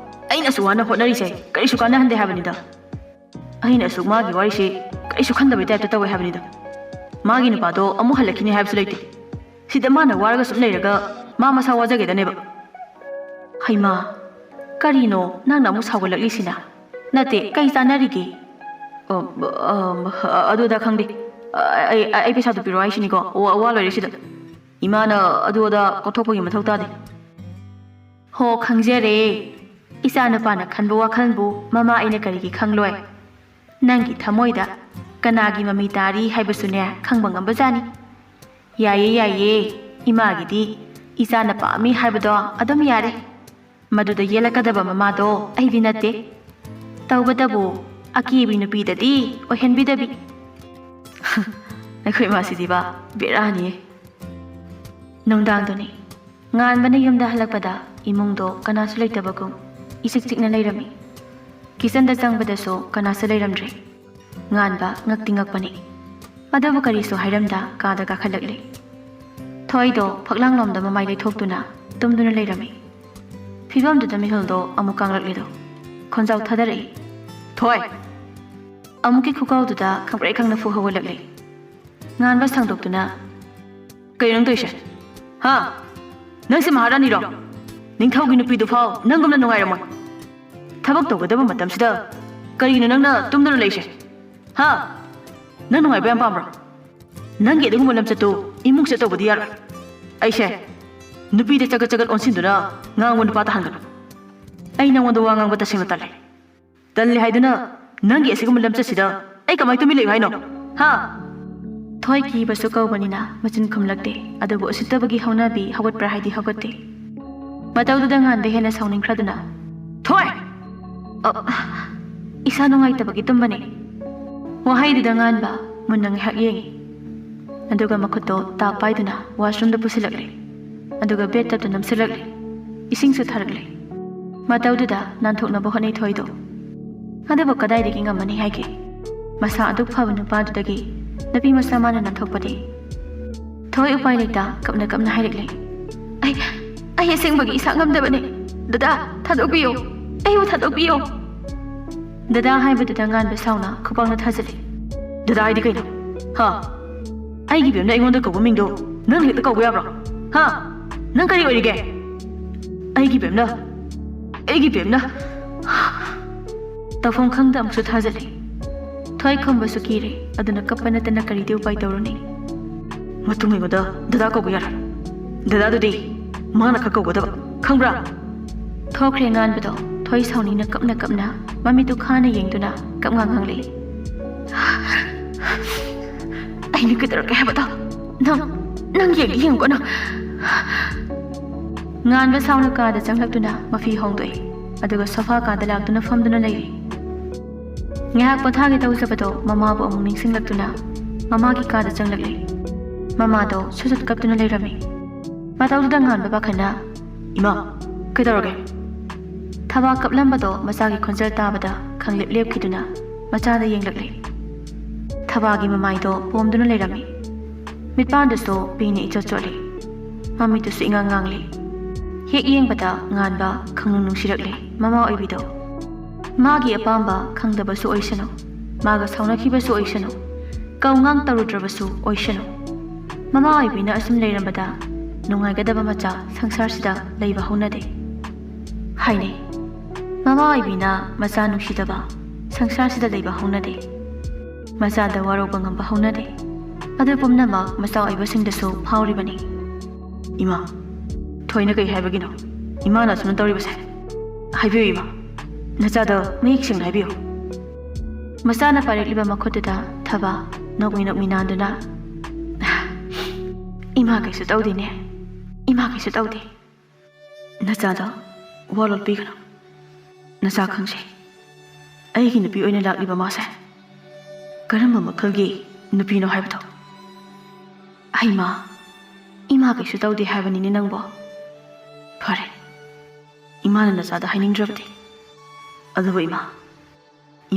ꯑꯩꯅꯁꯨ ꯋꯥꯅ ꯍꯣꯠꯅꯔꯤꯁꯦ ꯀꯔꯤꯁꯨ ꯀꯥꯟꯅꯍꯟꯗꯦ ꯍꯥꯏꯕꯅꯤꯗ꯫" ꯑꯩꯅ ꯑꯁꯨꯛ ꯃꯥꯒꯤ ꯋꯥꯔꯤꯁꯤ ꯀꯔꯤꯁꯨ ꯈꯟꯗꯕꯩ ꯇꯥꯏꯞꯇ ꯇꯧꯋꯦ ꯍꯥꯏꯕꯅꯤꯗ꯫ ꯃꯥꯒꯤ ꯅꯨꯄꯥꯗꯣ ꯑꯃꯨꯛ ꯍꯜꯂꯛꯈꯤꯅꯤ ꯍꯥꯏꯕꯁꯨ ꯂꯩꯇꯦ꯫ ꯁꯤꯗ ꯃꯥꯅ ꯋꯥꯔꯒ ꯁꯨꯝ ꯂꯩꯔꯒ ꯃꯥ ꯃꯁꯥ ꯋꯥꯖꯒꯦꯗꯅꯦꯕ꯫ ꯍꯩꯃꯥ, ꯀꯔꯤꯅꯣ ꯅꯪꯅ ꯑꯃꯨꯛ ꯁꯥꯎꯒꯠꯂꯛꯂꯤꯁꯤꯅ? ꯅꯠꯇꯦ, ꯀꯩ ꯆꯥꯟꯅꯔꯤꯒꯦ? ꯑ, ꯑ, ꯑꯗꯨꯗ ꯈꯪꯗꯦ꯫ ꯑ, ꯑꯩ, ꯑꯩ ꯄꯩꯁꯥꯗꯣ ꯄꯤꯔꯛꯑꯣ ꯍꯥꯏꯁꯤꯅꯤꯀꯣ꯫ ꯋꯥ, ꯋꯥ ꯂꯣꯏꯔꯦ ꯁꯤꯗ꯫ ꯏꯃꯥꯅ ꯑꯗꯨ ꯑꯗꯥ ꯀꯣꯠꯊꯣꯛꯄꯒꯤ ꯃꯊꯧ ꯇꯥꯗꯦ꯫ ꯍꯣ, ꯈꯪꯖꯔꯦ꯫ ꯏꯆꯥ ꯅꯨꯄꯥꯅ ꯈꯟꯕ ꯋꯥꯈꯜꯕꯨ ꯃꯃꯥ ꯑꯩꯅ ꯀꯔꯤꯒꯤ ꯈꯪꯂꯣꯏ? ꯅꯪꯒꯤ ꯊꯃꯣꯏꯗ ꯀꯅꯥꯒꯤ ꯃꯃꯤ ꯇꯥꯔꯤ ꯍꯥꯏꯕꯁꯨꯅꯦ ꯈꯪꯕ ꯉꯝꯕꯖꯥꯠꯅꯤ꯫ ꯌꯥꯏꯌꯦ, ꯌꯥꯏꯌꯦ꯫ ꯏꯃꯥꯒꯤꯗꯤ ꯏꯆꯥꯅ ꯄꯥꯝꯃꯤ ꯍꯥꯏꯕꯗꯣ ꯑꯗꯨꯝ ꯌꯥꯔꯦ꯫ ꯃꯗꯨꯗ ꯌꯦꯜꯂꯛꯀꯗꯕ ꯃꯃꯥꯗꯣ ꯑꯩꯗꯤ ꯅꯠꯇꯦ꯫ ꯇꯧꯕꯇꯕꯨ ꯑꯀꯦꯕꯤ ꯅꯨꯄꯤꯗꯗꯤ ꯑꯣꯏꯍꯟꯕꯤꯗꯕꯤ꯫ ꯑꯩꯈꯣꯏ ꯏꯃꯥꯁꯤꯗꯤꯕ ꯕꯦꯔꯥꯅꯤꯌꯦ꯫ ꯅꯨꯡꯗꯥꯡꯗꯨꯅꯤ꯫ ꯉꯥꯟꯕꯅ ꯌꯨꯝꯗ ꯍꯜꯂꯛꯄꯗ ꯏꯃꯨꯡꯗꯣ ꯀꯅꯥꯁꯨ ꯂꯩꯇꯕꯒꯨꯝ ꯏꯆꯤꯛ ꯆꯤꯛꯅ ꯂꯩꯔꯝꯃꯤ꯫ ꯀꯤꯆꯟꯗ ꯆꯪꯕꯗꯁꯨ ꯀꯅꯥꯁꯨ ꯂꯩꯔꯝꯗ꯭ꯔꯦ꯫ ꯉꯥꯟꯕ ꯉꯛꯇꯤ ꯉꯛꯄꯅꯤ꯫ ꯑꯗꯨꯕꯨ ꯀꯔꯤꯁꯨ ꯍꯥꯏꯔꯝꯗ ꯀꯥꯗ ꯀꯥꯈꯠꯂꯛꯂꯦ꯫ ꯊꯣꯏꯗꯣ ꯐꯛꯂꯥꯡꯂꯣꯝꯗ ꯃꯃꯥꯏ ꯂꯩꯊꯣꯛꯇꯨꯅ ꯇꯨꯝꯗꯨꯅ ꯂꯩꯔꯝꯃꯤ꯫ ꯐꯤꯕꯝꯗꯨꯗ ꯃꯤꯍꯨꯜꯗꯣ ꯑꯃꯨꯛ ꯀꯥꯡꯂꯛꯂꯤꯗꯣ꯫ ꯈꯣꯟꯖꯥꯎ ꯊꯥꯗꯔꯛꯏ꯫ "ꯊꯣꯏ!" ꯑꯃꯨꯛꯀꯤ ꯈꯨꯀꯧꯗꯨꯗ ꯈꯪꯄ꯭ꯔꯦꯛ ꯈꯪꯅ ꯐꯨ ꯍꯧꯒꯠꯂꯛꯂꯦ꯫ ꯉꯥꯟꯕ ꯁꯥꯡꯗꯣꯛꯇꯨꯅ, "ꯀꯩꯅꯣ ꯅꯪ ꯇꯧꯔꯤꯁꯦ? ꯍꯥ? ꯅꯪꯁꯦ ꯃꯍꯥꯔꯥꯅꯤꯔꯣ? ꯅꯤꯡꯊꯧꯒꯤ ꯅꯨꯄꯤꯗꯨ ꯐꯥꯎ ꯅꯪꯒꯨꯝꯅ ꯅꯨꯡꯉꯥꯏꯔꯝꯃꯣꯏ꯫ ꯊꯕꯛ ꯇꯧꯒꯗꯕ ꯃꯇꯝꯁꯤꯗ ꯀꯔꯤꯒꯤꯅꯣ ꯅꯪꯅ ꯇꯨꯝꯗꯨꯅ ꯂꯩꯁꯦ? ꯍꯥ? ꯅꯪ ꯅꯨꯡꯉꯥꯏꯕ ꯌꯥꯝ ꯄꯥꯝꯕ꯭ꯔꯣ? ꯅꯪꯒꯤ ꯑꯗꯨꯒꯨꯝꯕ ꯂꯝꯆꯠꯇꯨ ꯏꯃꯨꯡ ꯆꯠ ꯇꯧꯕꯗꯤ ꯌꯥꯔꯣꯏ꯫ ꯑꯩꯁꯦ ꯅꯨꯄꯤꯗ ꯆꯒꯠ ꯆꯒꯠ ꯑꯣꯟꯁꯤꯟꯗꯨꯅ ꯉꯥꯡꯕ ꯅꯨꯄꯥ ꯇꯥꯍꯟꯒꯅꯨ꯫ ꯑꯩ ꯅꯉꯣꯟꯗ ꯋꯥ ꯉꯥꯡꯕ ꯇꯁꯦꯡꯅ ꯇꯜꯂꯦ꯫ ꯇꯜꯂꯦ ꯍꯥꯏꯗꯨꯅ ꯅꯪꯒꯤ ꯑꯁꯤꯒꯨꯝꯕ ꯂꯝꯆꯠꯁꯤꯗ ꯑꯩ ꯀꯃꯥꯏ ꯇꯨꯃꯤꯟ ꯂꯩꯌꯨ ꯍꯥꯏꯅꯣ? ꯍꯥ?" ꯊꯣꯏ ꯀꯤꯕꯁꯨ ꯀꯧꯕꯅꯤꯅ ꯃꯆꯤꯟ ꯈꯨꯝꯂꯛꯇꯦ, ꯑꯗꯨꯕꯨ ꯎꯁꯤꯠꯇꯕꯒꯤ ꯍꯧꯅꯕꯤ ꯍꯧꯒꯠꯄ꯭ꯔꯥ ꯍꯥꯏꯗꯤ ꯍꯧꯒꯠꯇꯦ꯫ ꯃꯇꯧꯗꯨꯗ ꯉꯥꯟꯕ ꯍꯦꯟꯅ ꯁꯥꯎꯅꯤꯡꯈ꯭ꯔꯗꯨꯅ, "ꯊꯣꯏ!" "ꯑ, ꯏꯁꯥ ꯅꯨꯡꯉꯥꯏꯇꯕꯒꯤ ꯇꯨꯝꯕꯅꯦ꯫" ꯋꯥꯍꯩꯗꯨꯗ ꯉꯥꯟꯕ ꯃꯨꯟꯅ ꯉꯥꯏꯍꯥꯛ ꯌꯦꯡꯉꯤ꯫ ꯑꯗꯨꯒ ꯃꯈꯨꯠꯇꯣ ꯇꯥꯞ ꯄꯥꯏꯗꯨꯅ ꯋꯥꯁꯔꯨꯝꯗ ꯄꯨꯁꯤꯜꯂꯛꯂꯦ꯫ ꯑꯗꯨꯒ ꯕꯦꯠ ꯇꯞꯇ ꯅꯝꯁꯤꯜꯂꯛꯂꯦ꯫ ꯏꯁꯤꯡꯁꯨ ꯊꯥꯔꯛꯂꯦ꯫ ꯃꯇꯧꯗꯨꯗ ꯅꯥꯟꯊꯣꯛꯅꯕ ꯍꯣꯠꯅꯩ ꯊꯣꯏꯗꯣ꯫ ꯑꯗꯨꯕꯨ ꯀꯗꯥꯏꯗꯒꯤ ꯉꯝꯃꯅꯤ ꯍꯥꯏꯒꯦ? ꯃꯁꯥ ꯑꯗꯨꯛ ꯐꯕ ꯅꯨꯄꯥꯗꯨꯗꯒꯤ ꯅꯨꯄꯤ ꯃꯆꯥ ꯃꯥꯅ ꯅꯥꯟꯊꯣꯛꯄꯗꯤ? ꯊꯣꯏ ꯎꯄꯥꯏ ꯂꯩꯇ ꯀꯞꯅ ꯀꯞꯅ ꯍꯥꯏꯔꯛꯂꯦ꯫ "ꯑꯩ, ꯑꯩ ꯑꯁꯦꯡꯕꯒꯤ ꯏꯁꯥ ꯉꯝꯗꯕꯅꯦ꯫ ꯗꯗꯥ, ꯊꯥꯗꯣꯛꯄꯤꯌꯨ꯫ ꯑꯩꯕꯨ ꯊꯥꯗꯣꯛꯄꯤꯌꯨ꯫" ꯗꯗꯥ ꯍꯥꯏꯕꯗꯨꯗ ꯉꯥꯟꯕ ꯁꯥꯎꯅ ꯈꯨꯄꯥꯛꯅ ꯊꯥꯖꯤꯜꯂꯤ꯫ ꯗꯗꯥ ꯍꯥꯏꯗꯤ ꯀꯩꯅꯣ? ꯍꯥ? ꯑꯩꯒꯤ ꯕꯦꯝꯅ ꯑꯩꯉꯣꯟꯗ ꯀꯧꯕ ꯃꯤꯡꯗꯣ ꯅꯪ ꯍꯦꯛꯇ ꯀꯧꯕ ꯌꯥꯕ꯭ꯔꯣ? ꯍꯥ? ꯅꯪ ꯀꯔꯤ ꯑꯣꯏꯔꯤꯒꯦ? ꯑꯩꯒꯤ ꯕꯦꯝꯅ, ꯑꯩꯒꯤ ꯕꯦꯝꯅ꯫ ꯇꯧꯐꯝ ꯈꯪꯗ ꯑꯃꯨꯛꯁꯨ ꯊꯥꯖꯤꯜꯂꯤ꯫ ꯊꯣꯏ ꯈꯨꯝꯕꯁꯨ ꯀꯤꯔꯦ, ꯑꯗꯨꯅ ꯀꯞꯄ ꯅꯠꯇꯅ ꯀꯔꯤꯗꯤ ꯎꯄꯥꯏ ꯇꯧꯔꯨꯅꯤ? ꯃꯇꯨꯡ ꯑꯩꯉꯣꯟꯗ ꯗꯗꯥ ꯀꯧꯕ ꯌꯥꯔꯣꯏ꯫ ꯗꯗꯥꯗꯨꯗꯤ ꯃꯥꯅ ꯈꯛ ꯀꯧꯒꯗꯕ, ꯈꯪꯕ꯭ꯔꯥ? ꯊꯣꯛꯈ꯭ꯔꯦ ꯉꯥꯟꯕꯗꯣ꯫ ꯊꯣꯏ ꯁꯥꯎꯅꯤꯡꯅ ꯀꯞꯅ ꯀꯞꯅ ꯃꯃꯤꯠꯇꯨ ꯈꯥꯅ ꯌꯦꯡꯗꯨꯅ ꯀꯞꯉꯥꯡ ꯉꯥꯡꯂꯛꯏ꯫ ꯑꯩꯅ ꯀꯩꯗꯧꯔꯛꯀꯦ ꯍꯥꯏꯕꯗꯣ ꯅꯪ, ꯅꯪ ꯌꯦꯡꯒꯦ ꯌꯦꯡꯉꯨꯀꯣ ꯅꯪ꯫ ꯉꯥꯟꯕ ꯁꯥꯎꯅ ꯀꯥꯗ ꯆꯪꯂꯛꯇꯨꯅ ꯃꯐꯤ ꯍꯣꯡꯗꯣꯛꯏ, ꯑꯗꯨꯒ ꯁꯣꯐꯥ ꯀꯥꯗ ꯂꯥꯛꯇꯨꯅ ꯐꯝꯗꯨꯅ ꯂꯩꯔꯤ꯫ ꯉꯥꯏꯍꯥꯛ ꯄꯣꯊꯥꯒꯦ ꯇꯧꯖꯕꯗꯣ ꯃꯃꯥꯕꯨ ꯑꯃꯨꯛ ꯅꯤꯡꯁꯤꯡꯂꯛꯇꯨꯅ ꯃꯃꯥꯒꯤ ꯀꯥꯗ ꯆꯪꯂꯛꯂꯤ꯫ ꯃꯃꯥꯗꯣ ꯁꯨꯠ ꯁꯨꯠ ꯀꯞꯇꯨꯅ ꯂꯩꯔꯝꯃꯤ꯫ ꯃꯇꯧꯗꯨꯗ ꯉꯥꯟꯕ ꯄꯥꯈꯠꯅ, "ꯏꯃꯥ, ꯀꯩꯗꯧꯔꯒꯦ?" ꯊꯕꯥ ꯀꯞꯂꯝꯕꯗꯣ ꯃꯆꯥꯒꯤ ꯈꯣꯟꯖꯦꯜ ꯇꯥꯕꯗ ꯈꯪꯂꯦꯞ ꯂꯦꯞꯈꯤꯗꯨꯅ ꯃꯆꯥꯗ ꯌꯦꯡꯂꯛꯂꯤ꯫ ꯊꯕꯥꯒꯤ ꯃꯃꯥꯏꯗꯣ ꯄꯣꯝꯗꯨꯅ ꯂꯩꯔꯝꯃꯤ꯫ ꯃꯤꯠꯄꯥꯟꯗꯨꯁꯨ ꯄꯤꯅ ꯏꯆꯣꯠ ꯆꯣꯠꯂꯤ꯫ ꯃꯃꯤꯠꯇꯨꯁꯨ ꯏꯉꯥꯡ ꯉꯥꯡꯂꯤ꯫ ꯍꯦꯛ ꯌꯦꯡꯕꯗ ꯉꯥꯟꯕ ꯈꯪꯅꯨꯡ ꯅꯨꯡꯁꯤꯔꯛꯂꯦ ꯃꯃꯥ ꯑꯣꯏꯕꯤꯗꯣ꯫ ꯃꯥꯒꯤ ꯑꯄꯥꯝꯕ ꯈꯪꯗꯕꯁꯨ ꯑꯣꯏꯁꯅꯨ, ꯃꯥꯒ ꯁꯥꯎꯅꯈꯤꯕꯁꯨ ꯑꯣꯏꯁꯅꯨ, ꯀꯧꯉꯥꯡ ꯇꯧꯔꯨꯗ꯭ꯔꯕꯁꯨ ꯑꯣꯏꯁꯅꯨ꯫ ꯃꯃꯥ ꯑꯣꯏꯕꯤꯅ ꯑꯁꯨꯝ ꯂꯩꯔꯝꯕꯗ ꯅꯨꯡꯉꯥꯏꯒꯗꯕ ꯃꯆꯥ ꯁꯪꯁꯥꯔꯁꯤꯗ ꯂꯩꯕ ꯍꯧꯅꯗꯦ ꯍꯥꯏꯅꯩ꯫ ꯃꯃꯥ ꯑꯣꯏꯕꯤꯅ ꯃꯆꯥ ꯅꯨꯡꯁꯤꯗꯕ ꯁꯪꯁꯥꯔꯁꯤꯗ ꯂꯩꯕ ꯍꯧꯅꯗꯦ꯫ ꯃꯆꯥꯗ ꯋꯥꯔꯧꯕ ꯉꯝꯕ ꯍꯧꯅꯗꯦ꯫ ꯑꯗꯨ ꯄꯨꯝꯅꯃꯛ ꯃꯆꯥ ꯑꯣꯏꯕꯁꯤꯡꯗꯁꯨ ꯐꯥꯎꯔꯤꯕꯅꯤ꯫ ꯏꯃꯥ, ꯊꯣꯏꯅ ꯀꯩ ꯍꯥꯏꯕꯒꯤꯅꯣ? ꯏꯃꯥꯅ ꯑꯁꯨꯝꯅ ꯇꯧꯔꯤꯕꯁꯦ? ꯍꯥꯏꯕꯤꯌꯨ ꯏꯃꯥ, ꯅꯆꯥꯗ ꯃꯌꯦꯛ ꯁꯦꯡꯅ ꯍꯥꯏꯕꯤꯌꯨ꯫ ꯃꯆꯥꯅ ꯄꯥꯏꯔꯛꯂꯤꯕ ꯃꯈꯨꯠꯇꯨꯗ ꯊꯕꯥ ꯅꯣꯛꯃꯤ ꯅꯣꯛꯃꯤ ꯅꯥꯟꯗꯨꯅ, "ꯏꯃꯥ ꯀꯩꯁꯨ ꯇꯧꯗꯦꯅꯦ, ꯏꯃꯥ ꯀꯩꯁꯨ ꯇꯧꯗꯦ꯫ ꯅꯆꯥꯗ ꯋꯥ ꯂꯣꯠꯄꯤꯒꯅꯨ꯫ ꯅꯆꯥ ꯈꯪꯖꯩ꯫ ꯑꯩꯒꯤ ꯅꯨꯄꯤ ꯑꯣꯏꯅ ꯂꯥꯛꯂꯤꯕ ꯃꯥꯁꯦ ꯀꯔꯝꯕ ꯃꯈꯜꯒꯤ ꯅꯨꯄꯤꯅꯣ ꯍꯥꯏꯕꯗꯣ?" "ꯍꯩꯃꯥ, ꯏꯃꯥ ꯀꯩꯁꯨ ꯇꯧꯗꯦ ꯍꯥꯏꯕꯅꯤꯅꯦ ꯅꯪꯕꯣ꯫ ꯐꯔꯦ, ꯏꯃꯥꯅ ꯅꯆꯥꯗ ꯍꯥꯏꯅꯤꯡꯗ꯭ꯔꯕꯗꯤ꯫ ꯑꯗꯨꯕꯨ ꯏꯃꯥ,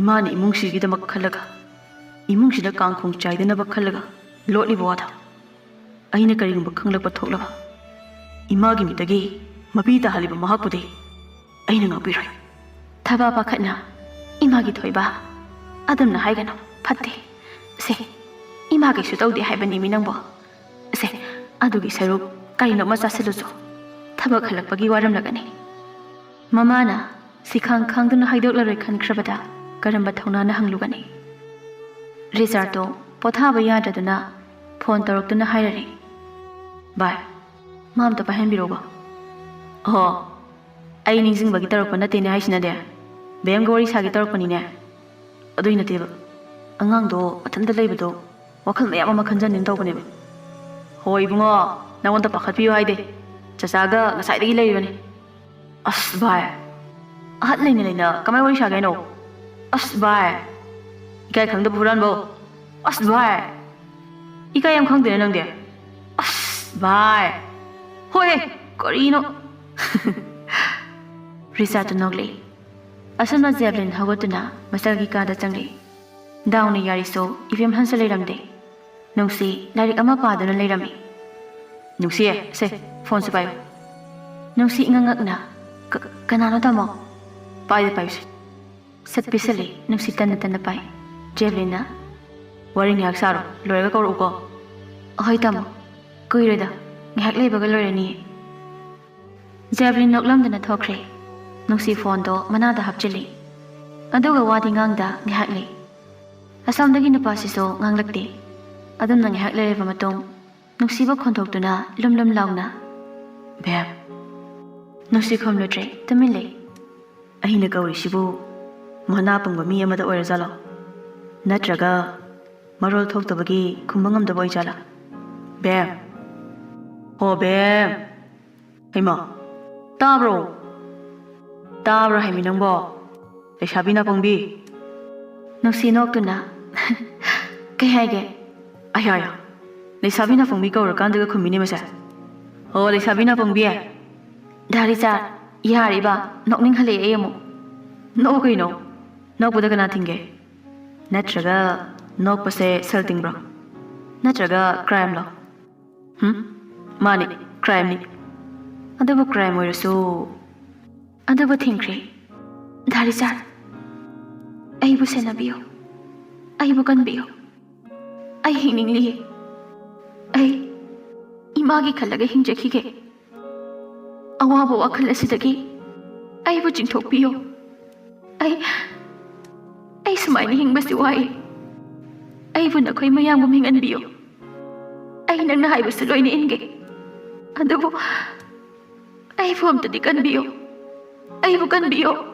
ꯏꯃꯥꯅ ꯏꯃꯨꯡꯁꯤꯒꯤꯗꯃꯛ ꯈꯜꯂꯒ, ꯏꯃꯨꯡꯁꯤꯗ ꯀꯥꯡꯈꯣꯡ ꯆꯥꯏꯗꯅꯕ ꯈꯜꯂꯒ ꯂꯣꯠꯂꯤꯕ ꯋꯥꯗꯣ ꯑꯩꯅ ꯀꯔꯤꯒꯨꯝꯕ ꯈꯪꯂꯛꯄ ꯊꯣꯛꯂꯕ, ꯏꯃꯥꯒꯤ ꯃꯤꯠꯇꯒꯤ ꯃꯄꯤ ꯇꯥꯍꯜꯂꯤꯕ ꯃꯍꯥꯛꯄꯨꯗꯤ ꯑꯩꯅ ꯉꯥꯛꯄꯤꯔꯣꯏ꯫" ꯊꯕꯥ ꯄꯥꯈꯠꯅ, ꯏꯃꯥꯒꯤ ꯊꯣꯏꯕ, ꯑꯗꯨꯝꯅ ꯍꯥꯏꯒꯅꯨ, ꯐꯠꯇꯦ꯫ ꯁꯦ, ꯏꯃꯥ ꯀꯩꯁꯨ ꯇꯧꯗꯦ ꯍꯥꯏꯕꯅꯤ ꯃꯤ ꯅꯪꯕꯣ꯫ ꯁꯦ, ꯑꯗꯨꯒꯤ ꯁꯔꯨꯛ ꯀꯔꯤꯅꯣ ꯑꯃ ꯆꯥꯁꯤꯜꯂꯨꯆꯣ꯫ ꯊꯕꯛ ꯍꯜꯂꯛꯄꯒꯤ ꯋꯥꯔꯝꯂꯒꯅꯤ꯫ ꯃꯃꯥꯅ ꯁꯤꯈꯥꯡ ꯈꯥꯡꯗꯨꯅ ꯍꯥꯏꯗꯣꯛꯂꯔꯣꯏ ꯈꯟꯈ꯭ꯔꯕꯗ ꯀꯔꯝꯕ ꯊꯧꯅꯥꯅ ꯍꯪꯂꯨꯒꯅꯤ? ꯔꯤꯆꯥꯔꯗꯇꯣ ꯄꯣꯊꯥꯕ ꯌꯥꯗ꯭ꯔꯗꯨꯅ ꯐꯣꯟ ꯇꯧꯔꯛꯇꯨꯅ ꯍꯥꯏꯔꯔꯦ, "ꯚꯥꯏ, ꯃꯥ ꯑꯝꯇ ꯄꯥꯏꯍꯟꯕꯤꯔꯛꯎꯕ꯫" "ꯑꯣ, ꯑꯩ ꯅꯤꯡꯁꯤꯡꯕꯒꯤ ꯇꯧꯔꯛꯄ ꯅꯠꯇꯦꯅꯦ ꯍꯥꯏꯁꯤꯅꯗꯤ, ꯕꯦꯝꯒ ꯋꯥꯔꯤ ꯁꯥꯒꯦ ꯇꯧꯔꯛꯄꯅꯤꯅꯦ꯫ ꯑꯗꯨꯏ ꯅꯠꯇꯦꯕ, ꯑꯉꯥꯡꯗꯣ ꯃꯊꯟꯇ ꯂꯩꯕꯗꯣ ꯋꯥꯈꯜ ꯃꯌꯥꯝ ꯑꯃ ꯈꯟꯖꯟꯅꯤꯅ ꯇꯧꯕꯅꯦꯕ꯫" "ꯍꯣꯏ ꯏꯕꯨꯡꯉꯣ, ꯅꯉꯣꯟꯗ ꯄꯥꯈꯠꯄꯤꯌꯨ ꯍꯥꯏꯗꯦ, ꯆꯆꯥꯒ ꯉꯁꯥꯏꯗꯒꯤ ꯂꯩꯔꯤꯕꯅꯤ꯫" "ꯑꯁ ꯚꯥꯏ, ꯑꯍꯟ ꯂꯩꯅ ꯂꯩꯅ ꯀꯃꯥꯏ ꯋꯥꯔꯤ ꯁꯥꯒꯦ ꯍꯥꯏꯅꯣ? ꯑꯁ ꯚꯥꯏ, ꯏꯀꯥꯏ ꯈꯪꯗꯕ ꯍꯨꯔꯥꯟꯕꯧ꯫ ꯑꯁ ꯚꯥꯏ, ꯏꯀꯥꯏ ꯌꯥꯝ ꯈꯪꯗꯦꯅ ꯅꯪꯗꯤ꯫ ꯑꯁ ꯚꯥꯏ, ꯍꯣꯏꯍꯦ, ꯀꯔꯤꯅꯣ?" ꯔꯤꯆꯥꯔꯗꯇꯨ ꯅꯣꯛꯂꯛꯏ꯫ ꯑꯁꯨꯝꯅ ꯖꯦꯕ꯭ꯂꯤꯟ ꯍꯧꯒꯠꯇꯨꯅ ꯃꯆꯜꯒꯤ ꯀꯥꯗ ꯆꯪꯂꯛꯏ꯫ ꯗꯥꯎꯅ ꯌꯥꯔꯤꯁꯨ ꯏꯕꯦꯝꯍꯜꯁꯨ ꯂꯩꯔꯝꯗꯦ꯫ ꯅꯨꯡꯁꯤ ꯂꯥꯏꯔꯤꯛ ꯑꯃ ꯄꯥꯗꯨꯅ ꯂꯩꯔꯝꯃꯤ꯫ "ꯅꯨꯡꯁꯤꯌꯦ, ꯁꯦ, ꯐꯣꯟꯁꯦ ꯄꯥꯏꯌꯨ꯫" ꯅꯨꯡꯁꯤ ꯉꯛꯉꯛꯅ, "ꯀ-, ꯀꯅꯥꯅꯣ ꯇꯥꯃꯣ?" "ꯄꯥꯏꯗ ꯄꯥꯏꯌꯨꯁꯦ꯫" ꯁꯠ ꯄꯤꯁꯜꯂꯤ꯫ ꯅꯨꯡꯁꯤ ꯇꯟꯅ ꯇꯟꯅ ꯄꯥꯏ꯫ ꯖꯦꯕ꯭ꯂꯤꯟꯅ, "ꯋꯥꯔꯤ ꯉꯥꯏꯍꯥꯛ ꯁꯥꯔꯣ, ꯂꯣꯏꯔꯒ ꯀꯧꯔꯛꯎꯀꯣ꯫" "ꯑꯍꯣꯏ ꯇꯥꯃꯣ, ꯀꯨꯏꯔꯣꯏꯗ, ꯉꯥꯏꯍꯥꯛ ꯂꯩꯕꯒ ꯂꯣꯏꯔꯅꯤꯌꯦ꯫" ꯖꯦꯕ꯭ꯂꯤꯟ ꯅꯣꯛꯂꯝꯗꯅ ꯊꯣꯛꯈ꯭ꯔꯦ꯫ ꯅꯨꯡꯁꯤ ꯐꯣꯟꯗꯣ ꯃꯅꯥꯗ ꯍꯥꯞꯆꯤꯜꯂꯤ꯫ ꯑꯗꯨꯒ ꯋꯥꯗꯤ ꯉꯥꯡꯗ ꯉꯥꯏꯍꯥꯛ ꯂꯩ꯫ ꯑꯁꯣꯝꯗꯒꯤ ꯅꯨꯄꯥꯁꯤꯁꯨ ꯉꯥꯡꯂꯛꯇꯦ꯫ ꯑꯗꯨꯝꯅ ꯉꯥꯏꯍꯥꯛ ꯂꯩꯔꯕ ꯃꯇꯨꯡ ꯅꯨꯡꯁꯤꯕ ꯈꯣꯟꯊꯣꯛꯇꯨꯅ ꯂꯨꯝ ꯂꯨꯝ ꯂꯥꯎꯅ, "ꯕꯦꯝ, ꯅꯨꯡꯁꯤ ꯈꯨꯝꯂꯨꯗ꯭ꯔꯦ, ꯇꯨꯃꯤꯟ ꯂꯩ꯫ ꯑꯩꯅ ꯀꯧꯔꯤꯁꯤꯕꯨ ꯃꯅꯥ ꯄꯪꯕ ꯃꯤ ꯑꯃꯗ ꯑꯣꯏꯔꯖꯥꯠꯂꯣ? ꯅꯠꯇ꯭ꯔꯒ ꯃꯔꯣꯜ ꯊꯣꯛꯇꯕꯒꯤ ꯈꯨꯝꯕ ꯉꯝꯗꯕ ꯑꯣꯏꯖꯥꯠꯂꯥ? ꯕꯦꯝ, ꯍꯣ ꯕꯦꯝ, ꯍꯩꯃꯥ, ꯇꯥꯕ꯭ꯔꯣ? ꯇꯥꯕ꯭ꯔꯣ ꯍꯥꯏꯃꯤ ꯅꯪꯕꯣ? ꯂꯩꯁꯥꯕꯤ ꯅꯥꯄꯪꯕꯤ?" ꯅꯨꯡꯁꯤ ꯅꯣꯛꯇꯨꯅ, "ꯀꯩ ꯍꯥꯏꯒꯦ?" "ꯑꯌꯥ, ꯑꯌꯥ, ꯂꯩꯁꯥꯕꯤ ꯅꯥꯄꯪꯕꯤ ꯀꯧꯔꯀꯥꯟꯗꯒ ꯈꯨꯝꯃꯤꯅꯦ ꯃꯁꯦ꯫ ꯑꯣ, ꯂꯩꯁꯥꯕꯤ ꯅꯥꯄꯪꯕꯤ, ꯗꯥ ꯔꯤꯆꯥꯔꯗ, ꯌꯥꯔꯦ ꯏꯕꯥ, ꯅꯣꯛꯅꯤꯡꯍꯜꯂꯛꯑꯦ ꯑꯩ ꯑꯃꯨꯛ꯫ ꯅꯣꯛꯑꯣ ꯀꯩꯅꯣ, ꯅꯣꯛꯄꯗ ꯀꯅꯥ ꯊꯤꯡꯒꯦ? ꯅꯠꯇ꯭ꯔꯒ ꯅꯣꯛꯄꯁꯦ ꯁꯦꯜ ꯇꯤꯡꯕ꯭ꯔꯣ? ꯅꯠꯇ꯭ꯔꯒ ꯀ꯭ꯔꯥꯏꯝꯂꯣ? ꯍꯨꯝ? ꯃꯥꯅꯤ, ꯀ꯭ꯔꯥꯏꯝꯅꯤ꯫ ꯑꯗꯨꯕꯨ ꯀ꯭ꯔꯥꯏꯝ ꯑꯣꯏꯔꯁꯨ, ꯑꯗꯨꯕꯨ ꯊꯤꯡꯈ꯭ꯔꯦ꯫ ꯗꯥ ꯔꯤꯆꯥꯔꯗ, ꯑꯩꯕꯨ ꯁꯦꯟꯅꯕꯤꯌꯨ꯫ ꯑꯩꯕꯨ ꯀꯟꯕꯤꯌꯨ꯫ ꯑꯩ ꯍꯤꯡꯅꯤꯡꯂꯤꯌꯦ꯫ ꯑꯩ ꯏꯃꯥꯒꯤ ꯈꯜꯂꯒ ꯍꯤꯡꯖꯈꯤꯒꯦ꯫ ꯑꯋꯥꯕ ꯋꯥꯈꯜ ꯑꯁꯤꯗꯒꯤ ꯑꯩꯕꯨ ꯆꯤꯡꯊꯣꯛꯄꯤꯌꯨ꯫ ꯑꯩ, ꯑꯩ ꯁꯨꯃꯥꯏꯅ ꯍꯤꯡꯕꯁꯤ ꯋꯥꯏ꯫ ꯑꯩꯕꯨ ꯅꯈꯣꯏ ꯃꯌꯥꯝꯒꯨꯝ ꯍꯤꯡꯍꯟꯕꯤꯌꯨ꯫ ꯑꯩ ꯅꯪꯅ ꯍꯥꯏꯕꯁꯨ ꯂꯣꯏꯅ ꯏꯟꯒꯦ꯫ ꯑꯗꯨꯕꯨ ꯑꯩꯕꯨ ꯑꯝꯇꯗꯤ ꯀꯟꯕꯤꯌꯨ꯫ ꯑꯩꯕꯨ ꯀꯟꯕꯤꯌꯨ꯫